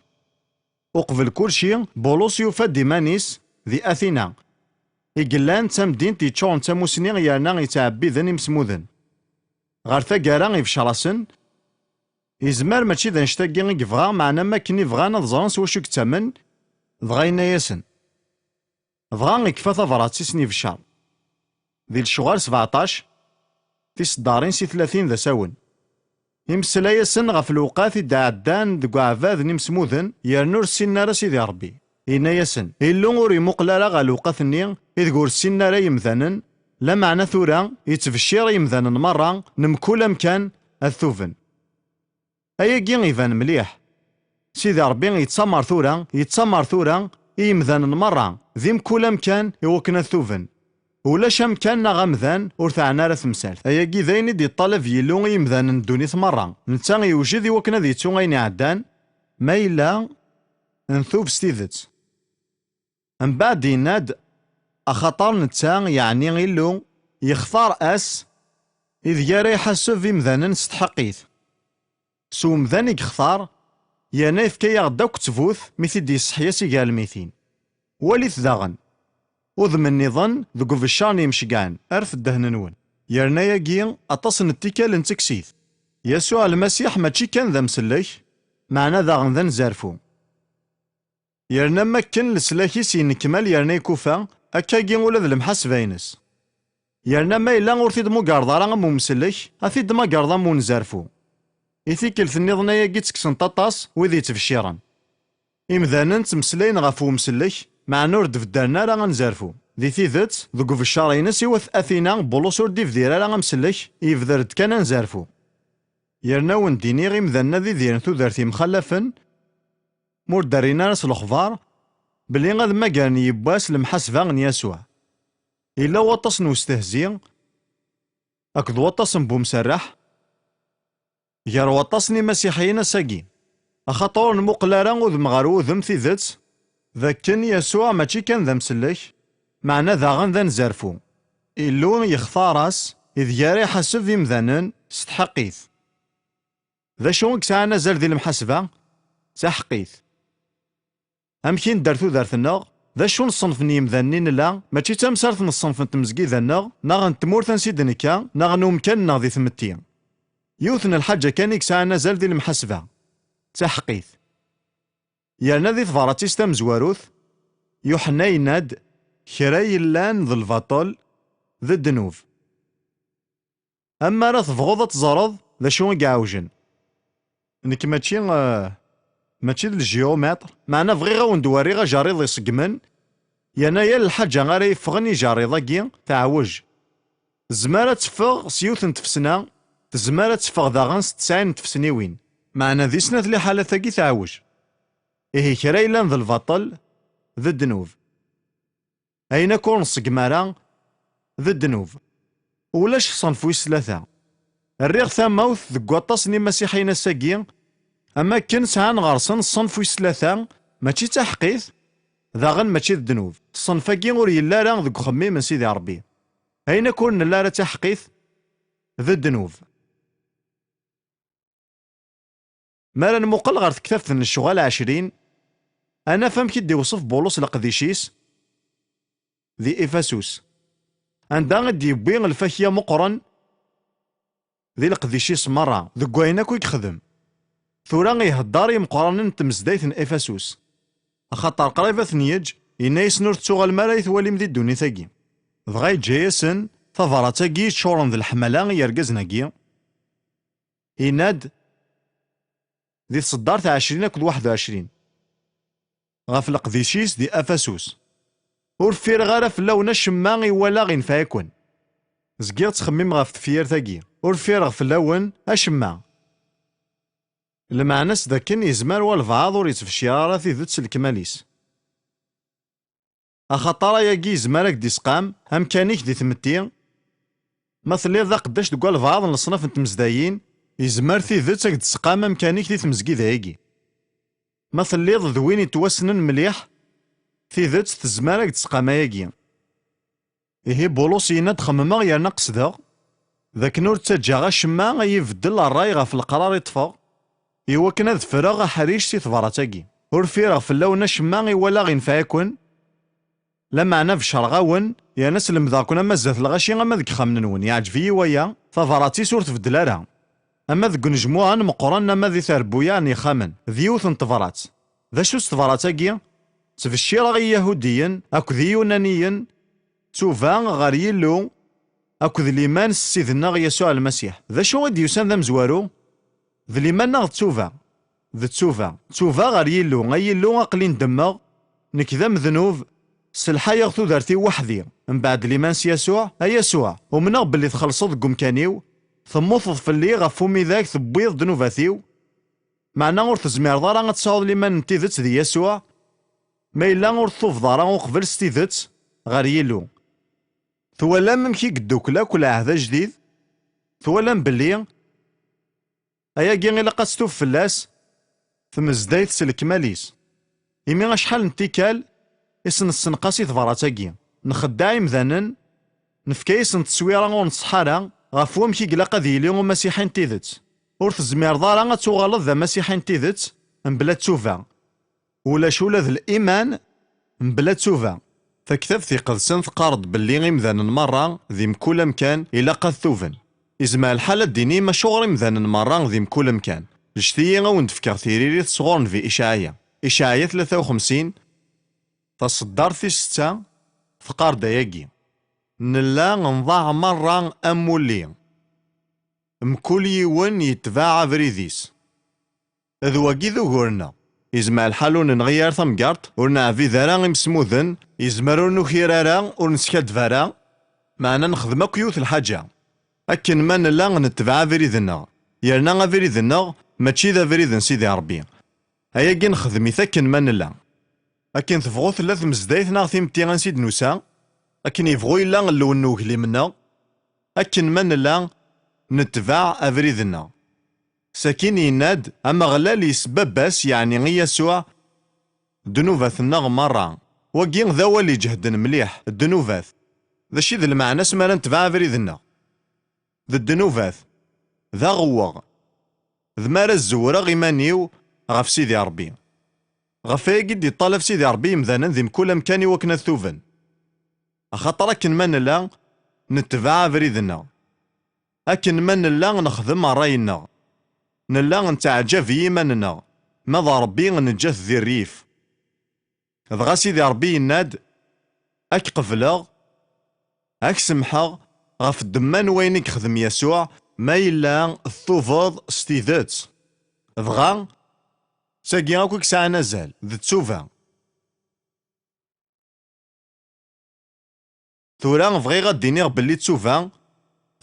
Uqbel kulci, Bulus yufa-d iman-is di Atina, i yellan d tamdint yeččuren d tamusni yerna yettɛebbiden imsemmuden. Ɣer taggara, ibeccer-asen, yezmer mačči d annect-agi i yebɣa, meɛna am wakken i bɣan ad ẓren s wacu i yettamen, dɣa yenna-yasen. Dɣa ikfa tabrat i sen-ibeccer. Di Lecɣal sbeɛṭac, tiseddarin si tlatin d asawen. Imeslay-asen ɣef lewqat i d-ɛeddan deg uɛbad n imsemmuden, yerna ur ssinen ara Sidi Ṛebbi. Yenna-yasen, Illu ur imuqel ara ɣer lewqat-nni ideg ur ssinen ara yemdanen, lameɛna tura yettbeccir i yemdanen merra n mkul amkan ad tuben. Ayagi iban mliḥ. Sidi Ṛebbi yettamer tura, yettamer tura i yemdanen merra, di mkul amkan i wakken ad tuben. Ulac amkan neɣ amdan ur teɛni ara temsalt. Ayagi d ayen i d-yeṭṭalab Yillu i yemdanen n ddunit merra. Netta yewjed i wakken ad yettu ayen iɛeddan, ma yella ntub s tidet. Mbeɛd yenna-d, axaṭer netta, yeɛni Illu, yextar ass ideg ara iḥaseb imdanen s tḥeqqit. S umdan i yextar, yerna yefka-yaɣ-d akk ttbut mi t-id-yesseḥya si gar lmitin. Walit daɣen, udem nniḍen deg ubeccer n yimceggɛen, rret ddehn-nwen. Yerna ayagi, aṭas n tikkal nettekk-it. Yasuɛ Lmasiḥ mačči kan d amsellek, meɛna daɣen d anezzarfu. Yerna am wakken leslak-is yennekmal yerna ikufa, akkagi ula d lemḥasba-ines. Yerna ma yella ur t-id-tmugreḍ ara am umsellek, ad t-id-tmagreḍ am unzerfu. I tikkelt nniḍen ayagi ttekksen-t aṭas wid yettbecciren. Imdanen ttmeslayen ɣef umsellek, meɛna ur d-beddren ara anzerfu. Di tidet, deg ubeccer-ines i wat Atina, Bulus ur d-ibdir ara amsellek, yebder-d kan anzerfu. Yerna wen-d-iniɣ imdanen ad idiren tudert yemxalafen, ma ur d-rrin ara s lexbar belli ad mmagren yiwwas lemḥasba n Yasuɛ. Yella waṭas n ustehzi akked waṭas n bumserreḥ gar waṭas n imasiḥiyen ass-agi, axaṭer ur nmuqel ara udem ɣer wudem tidet d akken Yasuɛ mačči kan d amsellek, meɛna daɣen d anezzarfu. Illu yextar-as ideg ara iḥaseb imdanen s tḥeqqit. D acu i yesɛan azal di lemḥasba? D taḥeqqit. Amek i nedder tudert-nneɣ? D acu n ṣṣenf n yimdanen i nella? Mačči d tamsalt n ṣṣenf n tmezgida-nneɣ, neɣ n tmurt ansi d-nekka, neɣ n umkan-nneɣ di tmetti. Yiwet n lḥaǧa kan i yesɛan azal di lemḥasba. D taḥeqqit. Yerna di tebrat-is tamezwarut, Yuḥenna yenna-d, kra yellan d lbaṭel, d ddnub. Am ara tebɣuḍ ad teẓreḍ d acu i iɛewjen. Nekk mačči, eh, mačči d lejyumiṭr, meɛna bɣiɣ ad wen-d-wariɣ ajerriḍ iṣeggmen, yerna yal lḥaǧa ara yeffɣen ijerriḍ-agi teɛwej. Tezmer ad teffeɣ s yiwet n tfesna, tezmer ad teffeɣ daɣen s tesɛin n tfesniwin, meɛna di snat liḥalat-agi teɛwej. Ihi kra yellan d lbaṭel, d ddnub. Ayen akk ur nṣeggem ara, d ddnub. Ulac ṣṣenf wis tlata. Rriɣ tamawt deg waṭas n imasiḥiyen ass-agi, am akken sɛan ɣer-sen ṣṣenf wis tlata, mačči d taḥeqqit, daɣen mačči d ddnub. Ṣṣenf-agi ur yelli ara deg uxemmim n Sidi Ṛebbi. Ayen akk ur nelli ara d taḥeqqit, d ddnub. Mi ara nmuqel ɣer tektabt n Lecɣal ɛecrin, ad naf amek i d-iwṣef Bulus leqdic-is di Ifasus, anda i d-yewwi lfakya meqqren di leqdic-is merra, deg wayen akk i yexdem. Tura ihedder i imeqqranen n tmezdayt n Ifasus, axaṭer qrib ad ten-yeǧǧ, yenna-yasen: "Ur tettuɣalem ara i twalim di ddunit-agi." Dɣa yeǧǧa-yasen tabrat-agi yeččuren d leḥmala i yergazen-agi, yenna-d di tseddart ɛecrin akked waḥed u ɛecrin ɣef leqdic-is di Afasus: "Ur ffireɣ ara fell-awen acemma i walaɣ infa-yaken." Zgiɣ ttxemmimeɣ ɣef tefyirt-agi, ur ffireɣ fell-awen acemma. Lmeɛna-s d akken yezmer walbeɛḍ ur yettbeccir ara tidet s lekmal-is. Axaṭer ayagi yezmer ad k-d-isqam amkan-ik di tmetti. Ma telliḍ d aqeddac deg walbeɛḍ n leṣnaf n tmezdayin, yezmer tidet ad k-d-tesqam amkan-ik di tmezgida-agi. Ma telliḍ d win yettwassnen mliḥ, tidet tezmer ad k-d-tesqam ayagi. Ihi Bulus yenna-d: "Xemmemeɣ yerna qesdeɣ, d akken ur ttaǧǧaɣ acemma ad yi-beddel ṛṛay ɣef leqrar i ṭṭfeɣ, i wakken ad ffreɣ aḥric si tebrat-agi. Ur ffireɣ fell-awen acemma i walaɣ infa-yaken, lameɛna beccreɣ-awen, yerna slemdeɣ-ken ama zdat lɣaci ama deg yexxamen-nwen. Yeɛǧeb-iyi waya, tabrat-is ur tbeddel ara. Ama deg unejmuɛen meqqren ama di terbuyaɛ n yexxamen, d yiwet n tebrat. D acu-tt tebrat-agi? Ttbeccireɣ i Iyahudiyen akked Iyunaniyen ttuba ɣer Yillu akked liman s Ssid-nneɣ Yasuɛ Lmasiḥ." D acu i d-yusan d amezwaru? D liman neɣ d ttuba? D ttuba. Ttuba ɣer Yillu. Ay Illu, aql-i ndemmeɣ, nekk d amednub, selḥayeɣ tudert-iw weḥd-i. Mbeɛd liman s Yasuɛ, a Yasuɛ, umneɣ belli txellṣeḍ deg umkan-iw, temmuteḍ fell-i, ɣef umidag tewwiḍ ddnubat-iw, meɛna ur tezmireḍ ara ad tesɛuḍ liman n tidet di Yasuɛ, ma yella ur ttubeḍ ara uqbel s tidet ɣer Yillu. Twalam amek i yeddukel akk lɛehd ajdid? Twalam belli ayagi ilaq ad testub fell-as tmezdayt s lekmal-is. Imi acḥal n tikkal i s-nessenqas i tebrat-agi, nxeddeɛ imdanen, nefka-yasen tteswira ur nṣeḥḥa ara ɣef wamek i ilaq ad yili umasiḥi n tidet. Ur tezmireḍ ara ad tuɣaleḍ d amasiḥi n tidet mebla ttuba. Ulac ula d liman mebla ttuba. Taktabt Iqedsen teqqar-d belli imdanen merra di mkul amkan ilaq ad tuben. Izmer lḥal ad d-tinim acuɣer imdanen merra di mkul amkan. Ǧǧet-iyi ad wen-d-fkeɣ tiririt sɣur Nnbi Icɛaya. Icɛaya tlata u xemsin, taṣeddart tis setta, teqqar-d ayagi: "Nella nḍaɛ merra am wulli, mkul yiwen yetbeɛ abrid-is." D wagi d ugur-nneɣ. Yezmer lḥal ur nenɣi ara tamgerṭ, ur neɛbid ara imsemmuden, yezmer ur nukir ara, ur neskaddeb ara, meɛna nexdem akk yiwet lḥaǧa. Akken ma nella, netbeɛ abrid-nneɣ, yerna abrid-nneɣ mačči d abrid n Sidi Ṛebbi. Ayagi nexdem-it akken ma nella. Akken tebɣu tella tmezdayt neɣ timetti ansi d-nusa, akken yebɣu yella llew n uglim-nneɣ, akken ma nella, netbeɛ abrid-nneɣ. Sakin yenna-d: "Ameɣlal yesbabas, yeɛni i Yasuɛ, ddnubat-nneɣ merra." Wagi d awal iǧehden mliḥ, ddnubat. D acu i d lmeɛna-s mi ara netbeɛ abrid-nneɣ? D ddnubat, d aɣewweɣ, d mi ara zewreɣ iman-iw ɣef Sidi Ṛebbi. Ɣef wayagi i d-iṭṭalab Sidi Ṛebbi imdanen di mkul amkan i wakken ad tuben. Axaṭer akken ma nella, netbeɛ abrid-nneɣ. Akken ma nella, nexdem ṛṛay-nneɣ. Nella netteɛǧab i yiman-nneɣ, ma d Ṛebbi neǧǧa-t di rrif. Dɣa Sidi Ṛebbi yenna-d: "Ad k-qebleɣ, Ad k-semḥeɣ ɣef ddemma n wayen i yexdem Yasuɛ, ma yella tettubeḍ s tidet. Dɣa, d tagi akk i yesɛan azal, d ttuba. Tura bɣiɣ ad d-iniɣ belli ttuba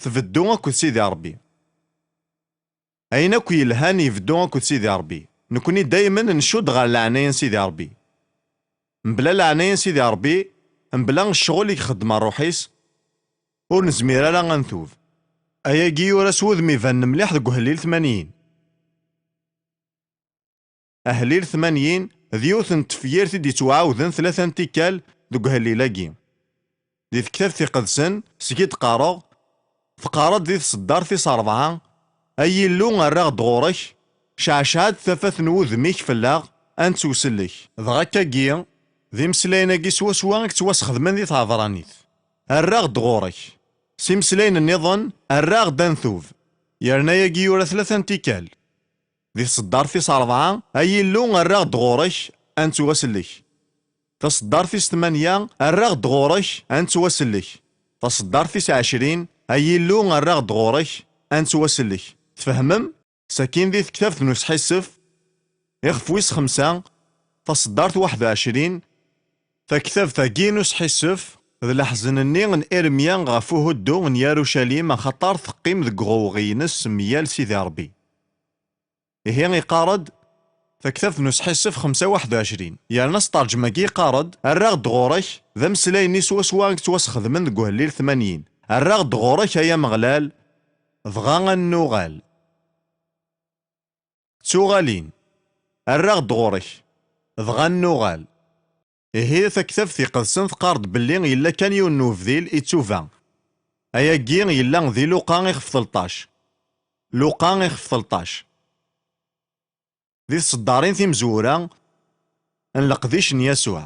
tbeddu akked Sidi Ṛebbi. Ayen akk yelhan yebdu akked Sidi Ṛebbi. Nekni daymen ncudd ɣer leɛnaya n Sidi Ṛebbi. Mebla leɛnaya n Sidi Ṛebbi, mebla ccɣel i ixeddem ṛṛuḥ-is, ur nezmir ara ad ntub. Ayagi yura s wudem ibanen mliḥ deg uhellil tmanyin. Ahellil tmanyin d yiwet n tefyirt i d-yettwaɛawden tlata n tikkal deg uhellil-agi. Di tektabt iqedsen, seg i d-qqareɣ, teqqar-d di tseddart tis ṛebɛa: "Ay Illu, err-aɣ-d ɣur-k, ceɛceɛ-d tafat n wudem-ik fell-aɣ, ad nettwsellek." Dɣa akkagi, d imeslayen-agi swaswa i yettwasxedmen di tɛebranit: "Err-aɣ-d ɣur-k." S imeslayen nniḍen, "Err-aɣ-d ad ntub." Yerna ayagi yura tlata n tikkal. Di tseddart tis ṛebɛa: "Ay Illu, err-aɣ-d ɣur-k, ad nettwasellek." Taseddart tis tmanya: "Err-aɣ-d ɣur-k, ad nettwasellek." Taseddart tis ɛecrin: "Ay Illu, err-aɣ-d ɣur-k, ad nettwasellek." Tfehmem? Sakin di tektabt n Usḥissef, ixef wis xemsa, taseddart waḥed u ɛecrin, taktabt-agi n Usḥissef d leḥzen-nni n Irmya ɣef uhuddu n Yarucalim, axaṭer teqqim deg uɣewɣi-ines meyya-l Sidi Ṛebbi. Ihi iqqar-d, taktabt n Usḥissef xemsa waḥed u ɛecrin, yerna s ṭerǧem-agi iqqar-d: "Err-aɣ-d ɣur-k", d ameslay-nni swaswa i yettwasxedmen deg uhellil tmanyin: "Err-aɣ-d ɣur-k, ay Ameɣlal, dɣa ad nuɣal." D tuɣalin: "Err-aɣ-d ɣur-k, dɣa ad nuɣal." Ihi taktabt iqedsen teqqar-d belli yella kan yiwen n ubdil i ttuba. Ayagi yella di Luqa ixef tleṭṭac. Luqa ixef tleṭṭac. Di tseddarin timezwura n leqdic n Yasuɛ.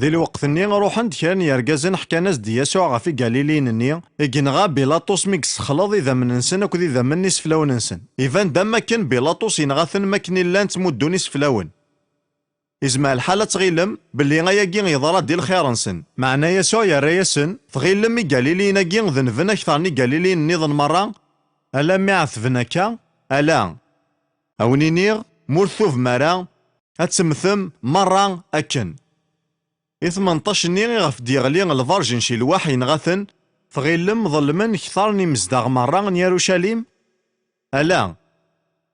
Di lweqt-nni, ruḥen-d kra n yergazen, ḥkan-as-d i Yasuɛ ɣef Igaliliyen-nni i yenɣa Bilaṭus mi yessexleḍ idammen-nsen akked idammen n yiseflawen-nsen. Iban-d am wakken Bilaṭus yenɣa-ten, am wakken i llan ttmuddun iseflawen. Izmer lḥal ad tɣilem belli ayagi yeḍra di lxir-nsen, meɛna Yasuɛ yerra-yasen: "Tɣilem Igaliliyen-agi denben akter n Igaliliyen nniḍen merra, alammi ɛetben akka? Ala. A wen-iniɣ, ma ur ttubem ara, ad temmtem merra akken." I tmenṭac-nni iɣef d-yeɣli lberǧ n Cilwaḥ yenɣa-ten, tɣilem ḍelmen kter n imezdaɣ merra n Yarucalim? Ala.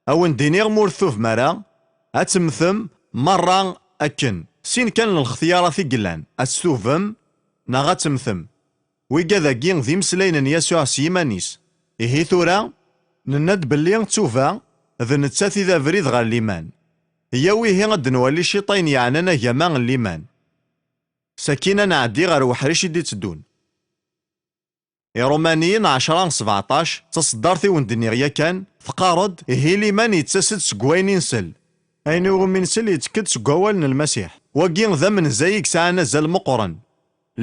A wen-d-iniɣ, ma ur ttubem ara, ad temmtem merra akken. Sin kan n lxetyarat i yellan: ad tettubem neɣ ad temmtem. Wigad-agi d imeslayen n Yasuɛ s yiman-is. Ihi tura, nenna-d belli ttuba d nettat i d abrid ɣer liman. Yyaw ihi ad d-nwali ciṭ ayen yeɛnan agama n liman. Sakin ad nɛeddi ɣer uḥric i d-iteddun. Iṛumaniyen ɛecra sbeɛṭac, d taṣeddart i wen-d-nniɣ yakan, teqqar-d: "Ihi liman yettas-d seg wayen i nsel." Ayen iwumi nsel yettekk-d seg wawal n Lmasiḥ. Wagi d amenza i yesɛan azal meqqren.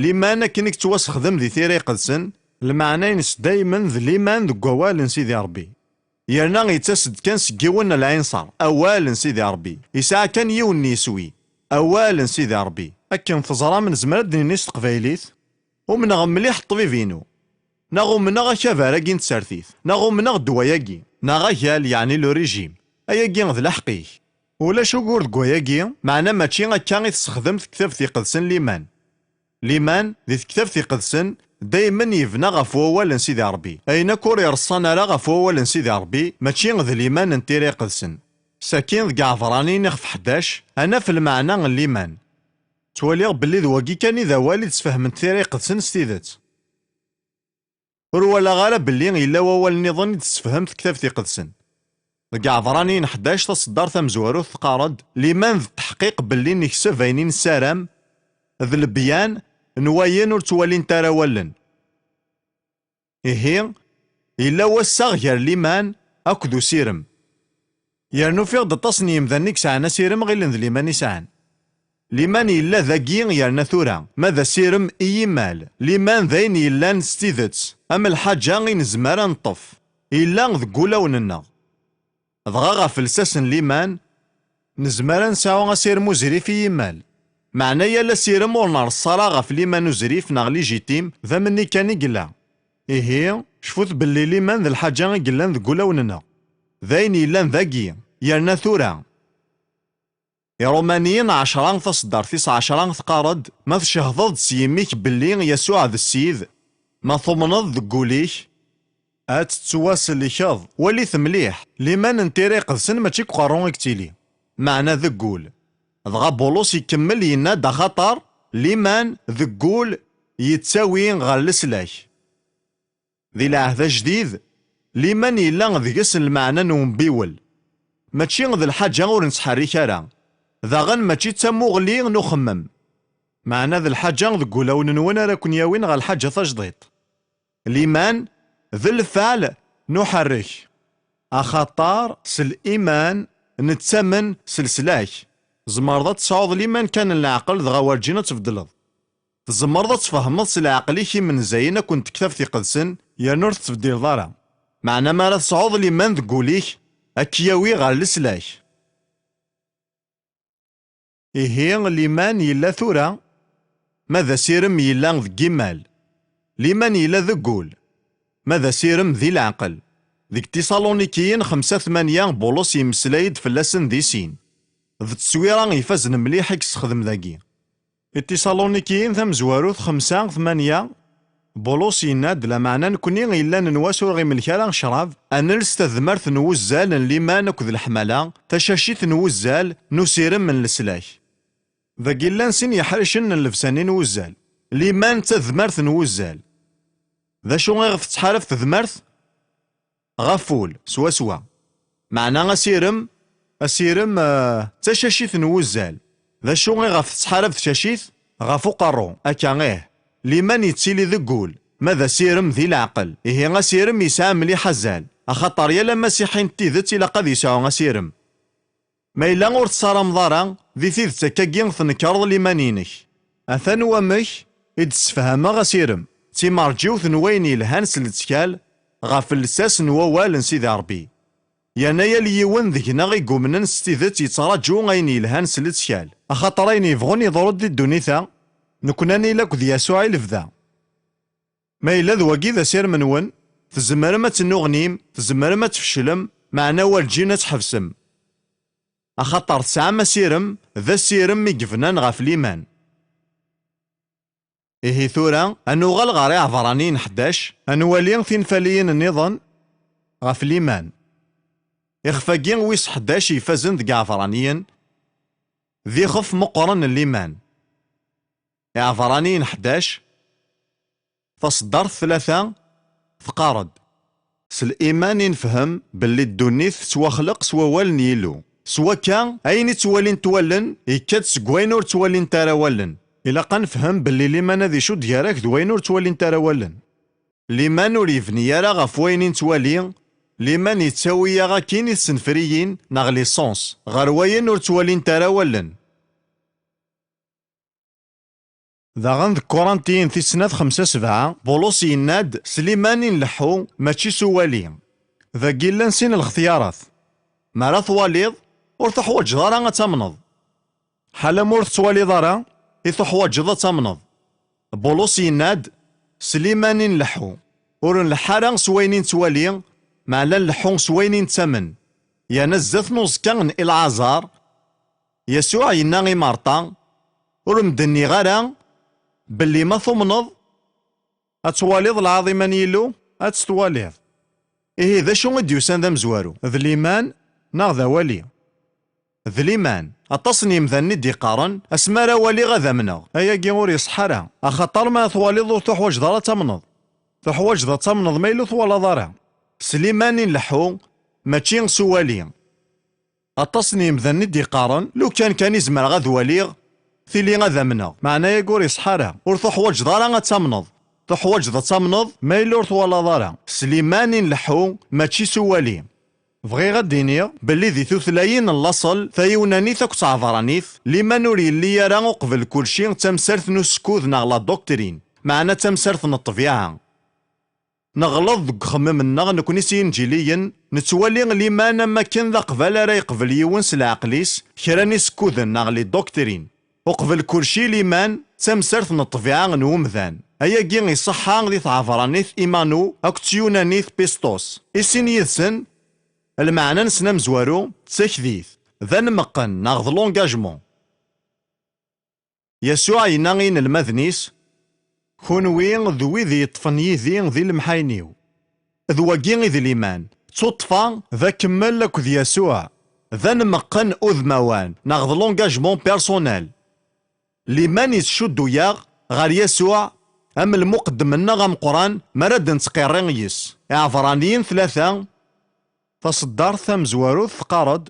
Liman akken i yettwasexdem di Tira Iqedsen, lmeɛna-ines daymen d liman deg wawal n Sidi Ṛebbi. Yerna yettas-d kan seg yiwen n lɛinṣer, awal n Sidi Ṛebbi. Yesɛa kan yiwen n yiswi, awal n Sidi Ṛebbi. Akken teẓram, nezmer ad d-nini s teqbaylit: "Umneɣ mliḥ ṭṭbib-inu", neɣ "Umneɣ akabar-agi n tsertit", neɣ "Umneɣ ddwa-agi", neɣ agal, yeɛni le régime. Ayagi d lḥeqq-ik. Ulac ugur deg wayagi, meɛna mačči akka i tessexdem tektabt iqedsen liman. Liman, di tektabt iqedsen, daymen yebna ɣef wawal n Sidi Ṛebbi. Ayen akk ur ireṣṣan ara ɣef wawal n Sidi Ṛebbi, mačči d liman n Tira Iqedsen. Sakin deg Ɛebṛaniyen ixef ḥdac, ad naf lmeɛna n liman. Ttwaliɣ belli d wagi kan i d awal i d-sfehment Tira Iqedsen s tidet. Ur walaɣ ara belli yella wawal nniḍen i d-tessefhem tektabt iqedsen. Deg Ɛebṛaniyen ḥdac, taṣeddart tamezwarut teqqar-d: "Liman d tteḥqiq belli nekseb ayen i nessaram, d lebyan n wayen ur ttwalint ara wallen." Ihi, yella wassaɣ gar liman akked usirem. Yerna ufiɣ-d aṭas n yemdanen i yesɛan asirem ɣilen d liman i sɛan. Liman yella dagi yerna tura, ma d asirem i yimal. Liman d ayen yellan s tidet, am lḥaǧa i nezmer ad neṭṭef. Yella deg wulawen-nneɣ. Dɣa ɣef lsas n liman, nezmer ad nesɛu asirem uzrif i yimal. Meɛna yal asirem ur nreṣṣa ara ɣef liman uzrif neɣ lijitim, d amenni kan i yella. Ihi, cfut belli liman d lḥaǧa i yellan deg wulawen-nneɣ. D ayen yellan dagi, yerna tura. Iṛumaniyen ɛecṛa taṣeddart-is ɛecṛa teqqar-d, ma tcehdeḍ-d s yimi-k belli Yasuɛ d Ssid, ma tumneḍ deg wul-ik, ad tettwasellkeḍ. Walit mliḥ, liman n Tira Iqedsen mačči deg uqerru i yettili, meɛna deg wul. Dɣa Bulus ikemmel yenna-d axaṭer liman deg wul yettawi ɣer leslak. Di Lɛehd Ajdid, liman yella deg-s lmeɛna n umbiwel. Mačči d lḥaǧa ur nettḥerrik ara. Daɣen mačči d tamuɣli n uxemmem. Meɛna d lḥaǧa deg wulawen-nwen ara ken-yawin ɣer lḥaǧa tajdiṭ. Liman d lfeɛl n uḥerrek. Axaṭer s liman nettamen s leslak. Tzemreḍ ad tesɛuḍ liman kan n leɛqel dɣa werǧin ad tbeddleḍ. Tzemreḍ ad tfehmeḍ s leɛqel-ik imenzayen akked tektabt iqedsen, yerna ur tettbeddileḍ ara. Meɛna mi ara tesɛuḍ liman deg wul-ik, ad k-yawi ɣer leslak. Ihi, liman yella tura, ma d asirem yella deg imal. Liman yella deg wul, ma d asirem di leɛqel. Deg Tiṣalunikiyen xemsa tmanya, Bulus yemmeslay-d fell-asen di sin. D tteswira ifazen mliḥ i yessexdem dagi. I Tiṣalunikiyen tamezwarut xemsa tmanya, Bulus yenna-d, lameɛna nekni yellan n wass ur ɣ-imlek ara ccrab, ad nels tadmert n wuzzal n liman akked leḥmala, tacacit n wuzzal n usirem n leslak. Dagi llan sin yeḥricen n llebsa-nni n wuzzal. Liman d tadmert n wuzzal. D acu iɣef tettḥarab tedmert? Ɣef wul, swaswa. Meɛna asirem, asirem, eh, d tacacit n wuzzal. D acu iɣef tettḥarab tcacit? Ɣef uqerru, akka ih. Liman yettili deg wul, ma d asirem di leɛqel. Ihi asirem yesɛa mliḥ azal, axaṭer yal amasiḥi n tidet ilaq ad yesɛu asirem. Ma yella ur tessarameḍ ara, di tidet akkagi tnekreḍ liman-inek. Atan wamek i d-ssefhameɣ asirem. D timerǧiwt n wayen yelhan s lettkal ɣef lsas n wawal n Sidi Ṛebbi. Yerna yal yiwen deg-neɣ i yumnen s tidet yettraǧu ayen yelhan s lettkal, axaṭer ayen yebɣun yeḍru-d di ddunit-a, neknan ilak d Yasuɛ i lebda. Ma yella d wagi d asirem-nwen, tzemrem ad tennuɣnim, tzemrem ad tfeclem, meɛna werǧin ad tḥebsem. Axaṭer tesɛam asirem, d asirem i yebnan ɣef liman. Ihi tura, ad nuɣal ɣer Iɛebṛaniyen ḥdac, ad nwali tinfaliyin nniḍen ɣef liman. Ixef-agi wis ḥdac ifazen deg Iɛebṛaniyen, d ixef meqqren n liman. Iɛebṛaniyen ḥdac, taṣeddart tlata, teqqar-d: S liman i nefhem belli ddunit tettwaxleq s wawal n Yillu. S wakka, ayen i ttwalint wallen, yekka-d seg wayen ur ttwalint ara wallen. Ilaq ad nefhem belli liman ad icudd gar-ak d wayen ur ttwalint ara wallen. Liman ur yebni ara ɣef wayen i nettwali, liman yettawi-yaɣ akkin i tsenfriyin neɣ les sens, ɣer wayen ur ttwalint ara wallen. Daɣen deg Kurantiyen tis snat xemsa sebɛa, Bulus yenna-d: S liman i nleḥḥu, mačči s uwali. Dagi llan sin lextyarat. Mi ara twaliḍ, ur tuḥwaǧeḍ ara ad tamneḍ. Ḥala ma ur tettwaliḍ ara, i tuḥwaǧeḍ ad tamneḍ. Bulus yenna-d: S liman i nleḥḥu, ur nleḥḥu ara s wayen i nettwali, meɛna nleḥḥu s wayen i nettamen. Yerna zdat n uẓekka n Ilɛazar, Yasuɛ yenna i Marṭa: Ur m-d-nniɣ ara belli ma tumneḍ ad twaliḍ lɛaḍima n Yillu? Ad tt-twaliḍ. Ihi d acu i d-yusan d amezwaru? D liman neɣ d awali? D liman. Aṭas n yemdanen i d-iqqaren: Asmi ara waliɣ ad amneɣ. Ayagi ur iṣeḥḥa ara, axaṭer ma twaliḍ ur tuḥwaǧeḍ ara ad tamneḍ. Tuḥwaǧeḍ ad tamneḍ ma yella ur twalaḍ ara. S liman i nleḥḥu, mačči s uwali. Aṭas n yemdanen i d-iqqaren: Lukan kan i zemreɣ ad waliɣ, tili ad amneɣ. Meɛna-yagi ur iṣeḥḥa ara. Ur tuḥwaǧeḍ ara ad tamneḍ. Tuḥwaǧeḍ ad tamneḍ ma yella ur twalaḍ ara. S liman i nleḥḥu, mačči s uwali. Bɣiɣ ad d-iniɣ belli di tutlayin n laṣel, tayunanit akked tɛebranit, liman ur yelli ara uqbel kulci d tamsalt n usekkud neɣ la doctrine, meɛna d tamsalt n ṭṭbiɛa. Neɣleḍ deg uxemmem-nneɣ nekni s yinǧiliyen, nettwali liman am wakken d aqbal ara yeqbel yiwen s leɛqel-is kra n isekkuden neɣ les doctrines. Uqbel kulci, liman d tamsalt n ṭṭbiɛa n umdan. Ayagi iṣeḥḥa di tɛebranit Imanu akked tyunanit Pistos. I sin yid-sen, lmeɛna-nsen amezwaru d takdit, d anemmeqqen neɣ d l'engagement. Yasuɛ yenna i yinelmaden-is: "Kunwi d wid yeṭṭfen yid-i di lemḥayen-iw." D wagi i d liman, d tuṭṭfa d akemmel akked Yasuɛ, d anemmeqqen udmawan neɣ d l'engagement personnel. Liman yettcuddu-yaɣ ɣer Yasuɛ am lmuqeddem-nneɣ ameqqran mi ara d-nettqirri yes. Iɛebṛaniyen tlata, taṣeddart tamezwarut teqqar-d: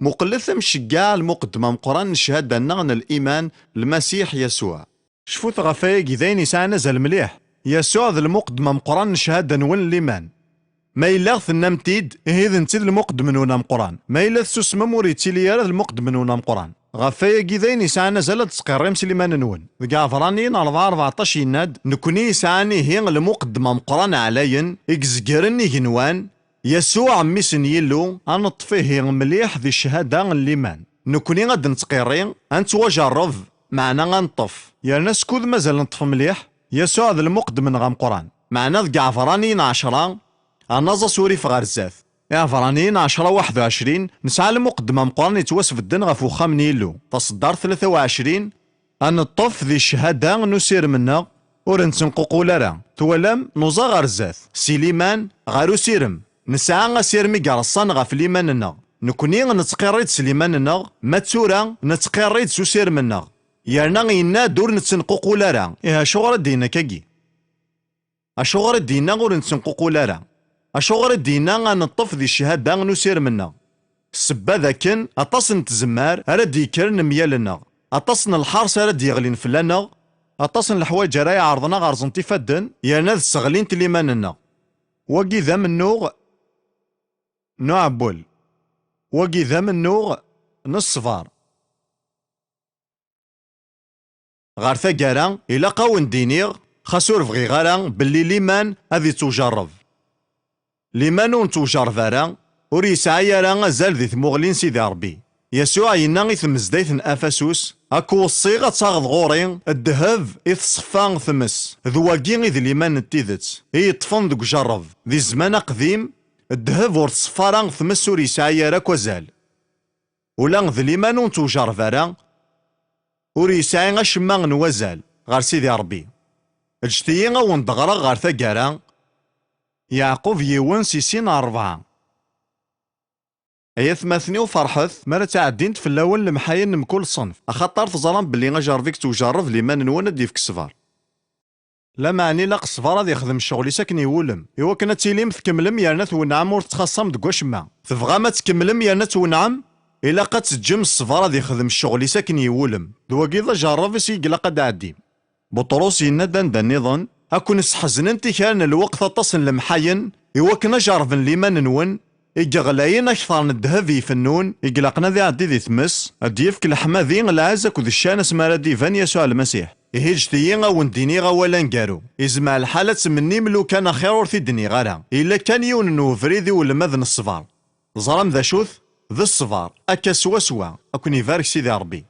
"Muqlet amceggeɛ lmuqeddem ameqqran n cchada-nneɣ n liman, Lmasiḥ Yasuɛ." Cfut ɣef wayagi d ayen yesɛan azal mliḥ. Yasuɛ d lmuqeddem ameqqran n cchada-nwen n liman. Ma yella tennam-t-id, ihi d netta i d lmuqeddem-nwen ameqqran. Ma yella tessusmem, ur yettili ara d lmuqeddem-nwen ameqqran. Ɣef wayagi d ayen yesɛan azal ad d-tettqirrim s liman-nwen. Deg Iɛebṛaniyen rebɛa rbeɛṭac yenna-d: "Nekni yesɛan ihi lmuqeddem ameqqran ɛlayen, i izegren igenwan, Yasuɛ, mmi-s n Yillu, ad neṭṭef ihi mliḥ di cchada n liman. Nekni ad d-nettqirri, ad nettwajerreb, meɛna ad neṭṭef." Yerna skud mazal neṭṭef mliḥ, Yasuɛ d lmuqeddem-nneɣ ameqqran. Meɛna deg Iɛebṛaniyen ɛecṛa, ad naẓ asurif ɣer zdat. Iɛebṛaniyen ɛecṛa waḥed u ɛecrin, nesɛa lmuqeddem ameqqran yettwasbedden ɣef wexxam n Yillu. Taṣeddart tlata u ɛecrin, ad neṭṭef di cchada n usirem-nneɣ, ur nettenququl ara. Twalam, nuẓa ɣer zdat, si liman ɣer usirem. Nesɛa asirem i ireṣṣan ɣef liman-nneɣ. Nekni nettqirri-d s liman-nneɣ, ma d tura nettqirri-d s usirem-nneɣ. Yerna yenna-d ur nettenququl ara. Ihi acuɣer i d-yenna akkagi? Acuɣer i d-yenna ur nettenququl ara? Acuɣer i d-yenna ad neṭṭef di cchada n usirem-nneɣ? Ssebba d akken aṭas n tzemmar ara d-yekkren mgal-nneɣ, aṭas n lḥers ara d-yeɣlin fell-aneɣ, aṭas n leḥwayeǧ ara iɛerḍen ad ɣ-rẓent ifadden yerna ad sseɣlint liman-nneɣ. Wagi d amennuɣ n uɛewwel. Wagi d amennuɣ n ṣṣber. Ɣer taggara, ilaq a wen-d-iniɣ, xas ur bɣiɣ ara, belli liman ad ittujerreb. Liman ur nettwajerreb ara, ur yesɛi ara azal di tmuɣli n Sidi Ṛebbi. Yasuɛ yenna i tmezdayt n Afasus: "Ad k-weṣṣiɣ ad taɣeḍ ɣur-i ddheb i tṣeffa tmes." D wagi i d liman n tidet, i yeṭṭfen deg ujerreb. Di zzman aqdim, ddheb ur tṣeffa ara tmes, ur yesɛi ara akk azal. Ula d liman ur nettwajerreb ara, ur yesɛi acemma n wazal ɣer Sidi Ṛebbi. Ǧǧet-iyi a wen-d-ɣreɣ ɣer taggara, Yeɛqub yiwen si sin ar rebɛa. Ay atmaten-iw, ferḥet mi ara ttɛeddint fell-awen lemḥayen n mkul ṣṣenf, axaṭer teẓram belli ajerreb i yettwajerreb liman-nwen ad d-yefk ṣṣber. Lameɛna ilaq ṣṣber ad yexdem ccɣel-is akken iwulem, iwakken ad tilim tkemmlem yerna twenɛem ur tettxaṣṣam deg wacemma. Tebɣam ad tkemmlem yerna twenɛem? Ilaq ad teǧǧem ṣṣber ad yexdem ccɣel-is akken iwulem. D wagi d ajerreb i s i ilaq ad d-tɛeddim. Buṭrus yenna-d anda nniḍen: "Ad ken-sḥeznen tikar n lweqt aṭas n lemḥayen, iwakken ad jerrben liman-nwen, i yeɣlayen akter n ddheb ifennun, i ilaqen ad iɛeddi di tmes, ad d-yefk leḥmadi, lɛezz akked ccan asmi ara d-iban Yasuɛ Lmasiḥ." Ihi ǧǧet-iyi a wen-d-iniɣ awal aneggaru. Izmeɛ lḥal ad tmennim lukan axir ur t-id-nniɣ ara. Yella kan yiwen n ubrid i ulmad n ṣṣber. Teẓram d acu-t? D ṣṣber, akka swaswa, ad ken-ibarek Sidi Ṛebbi.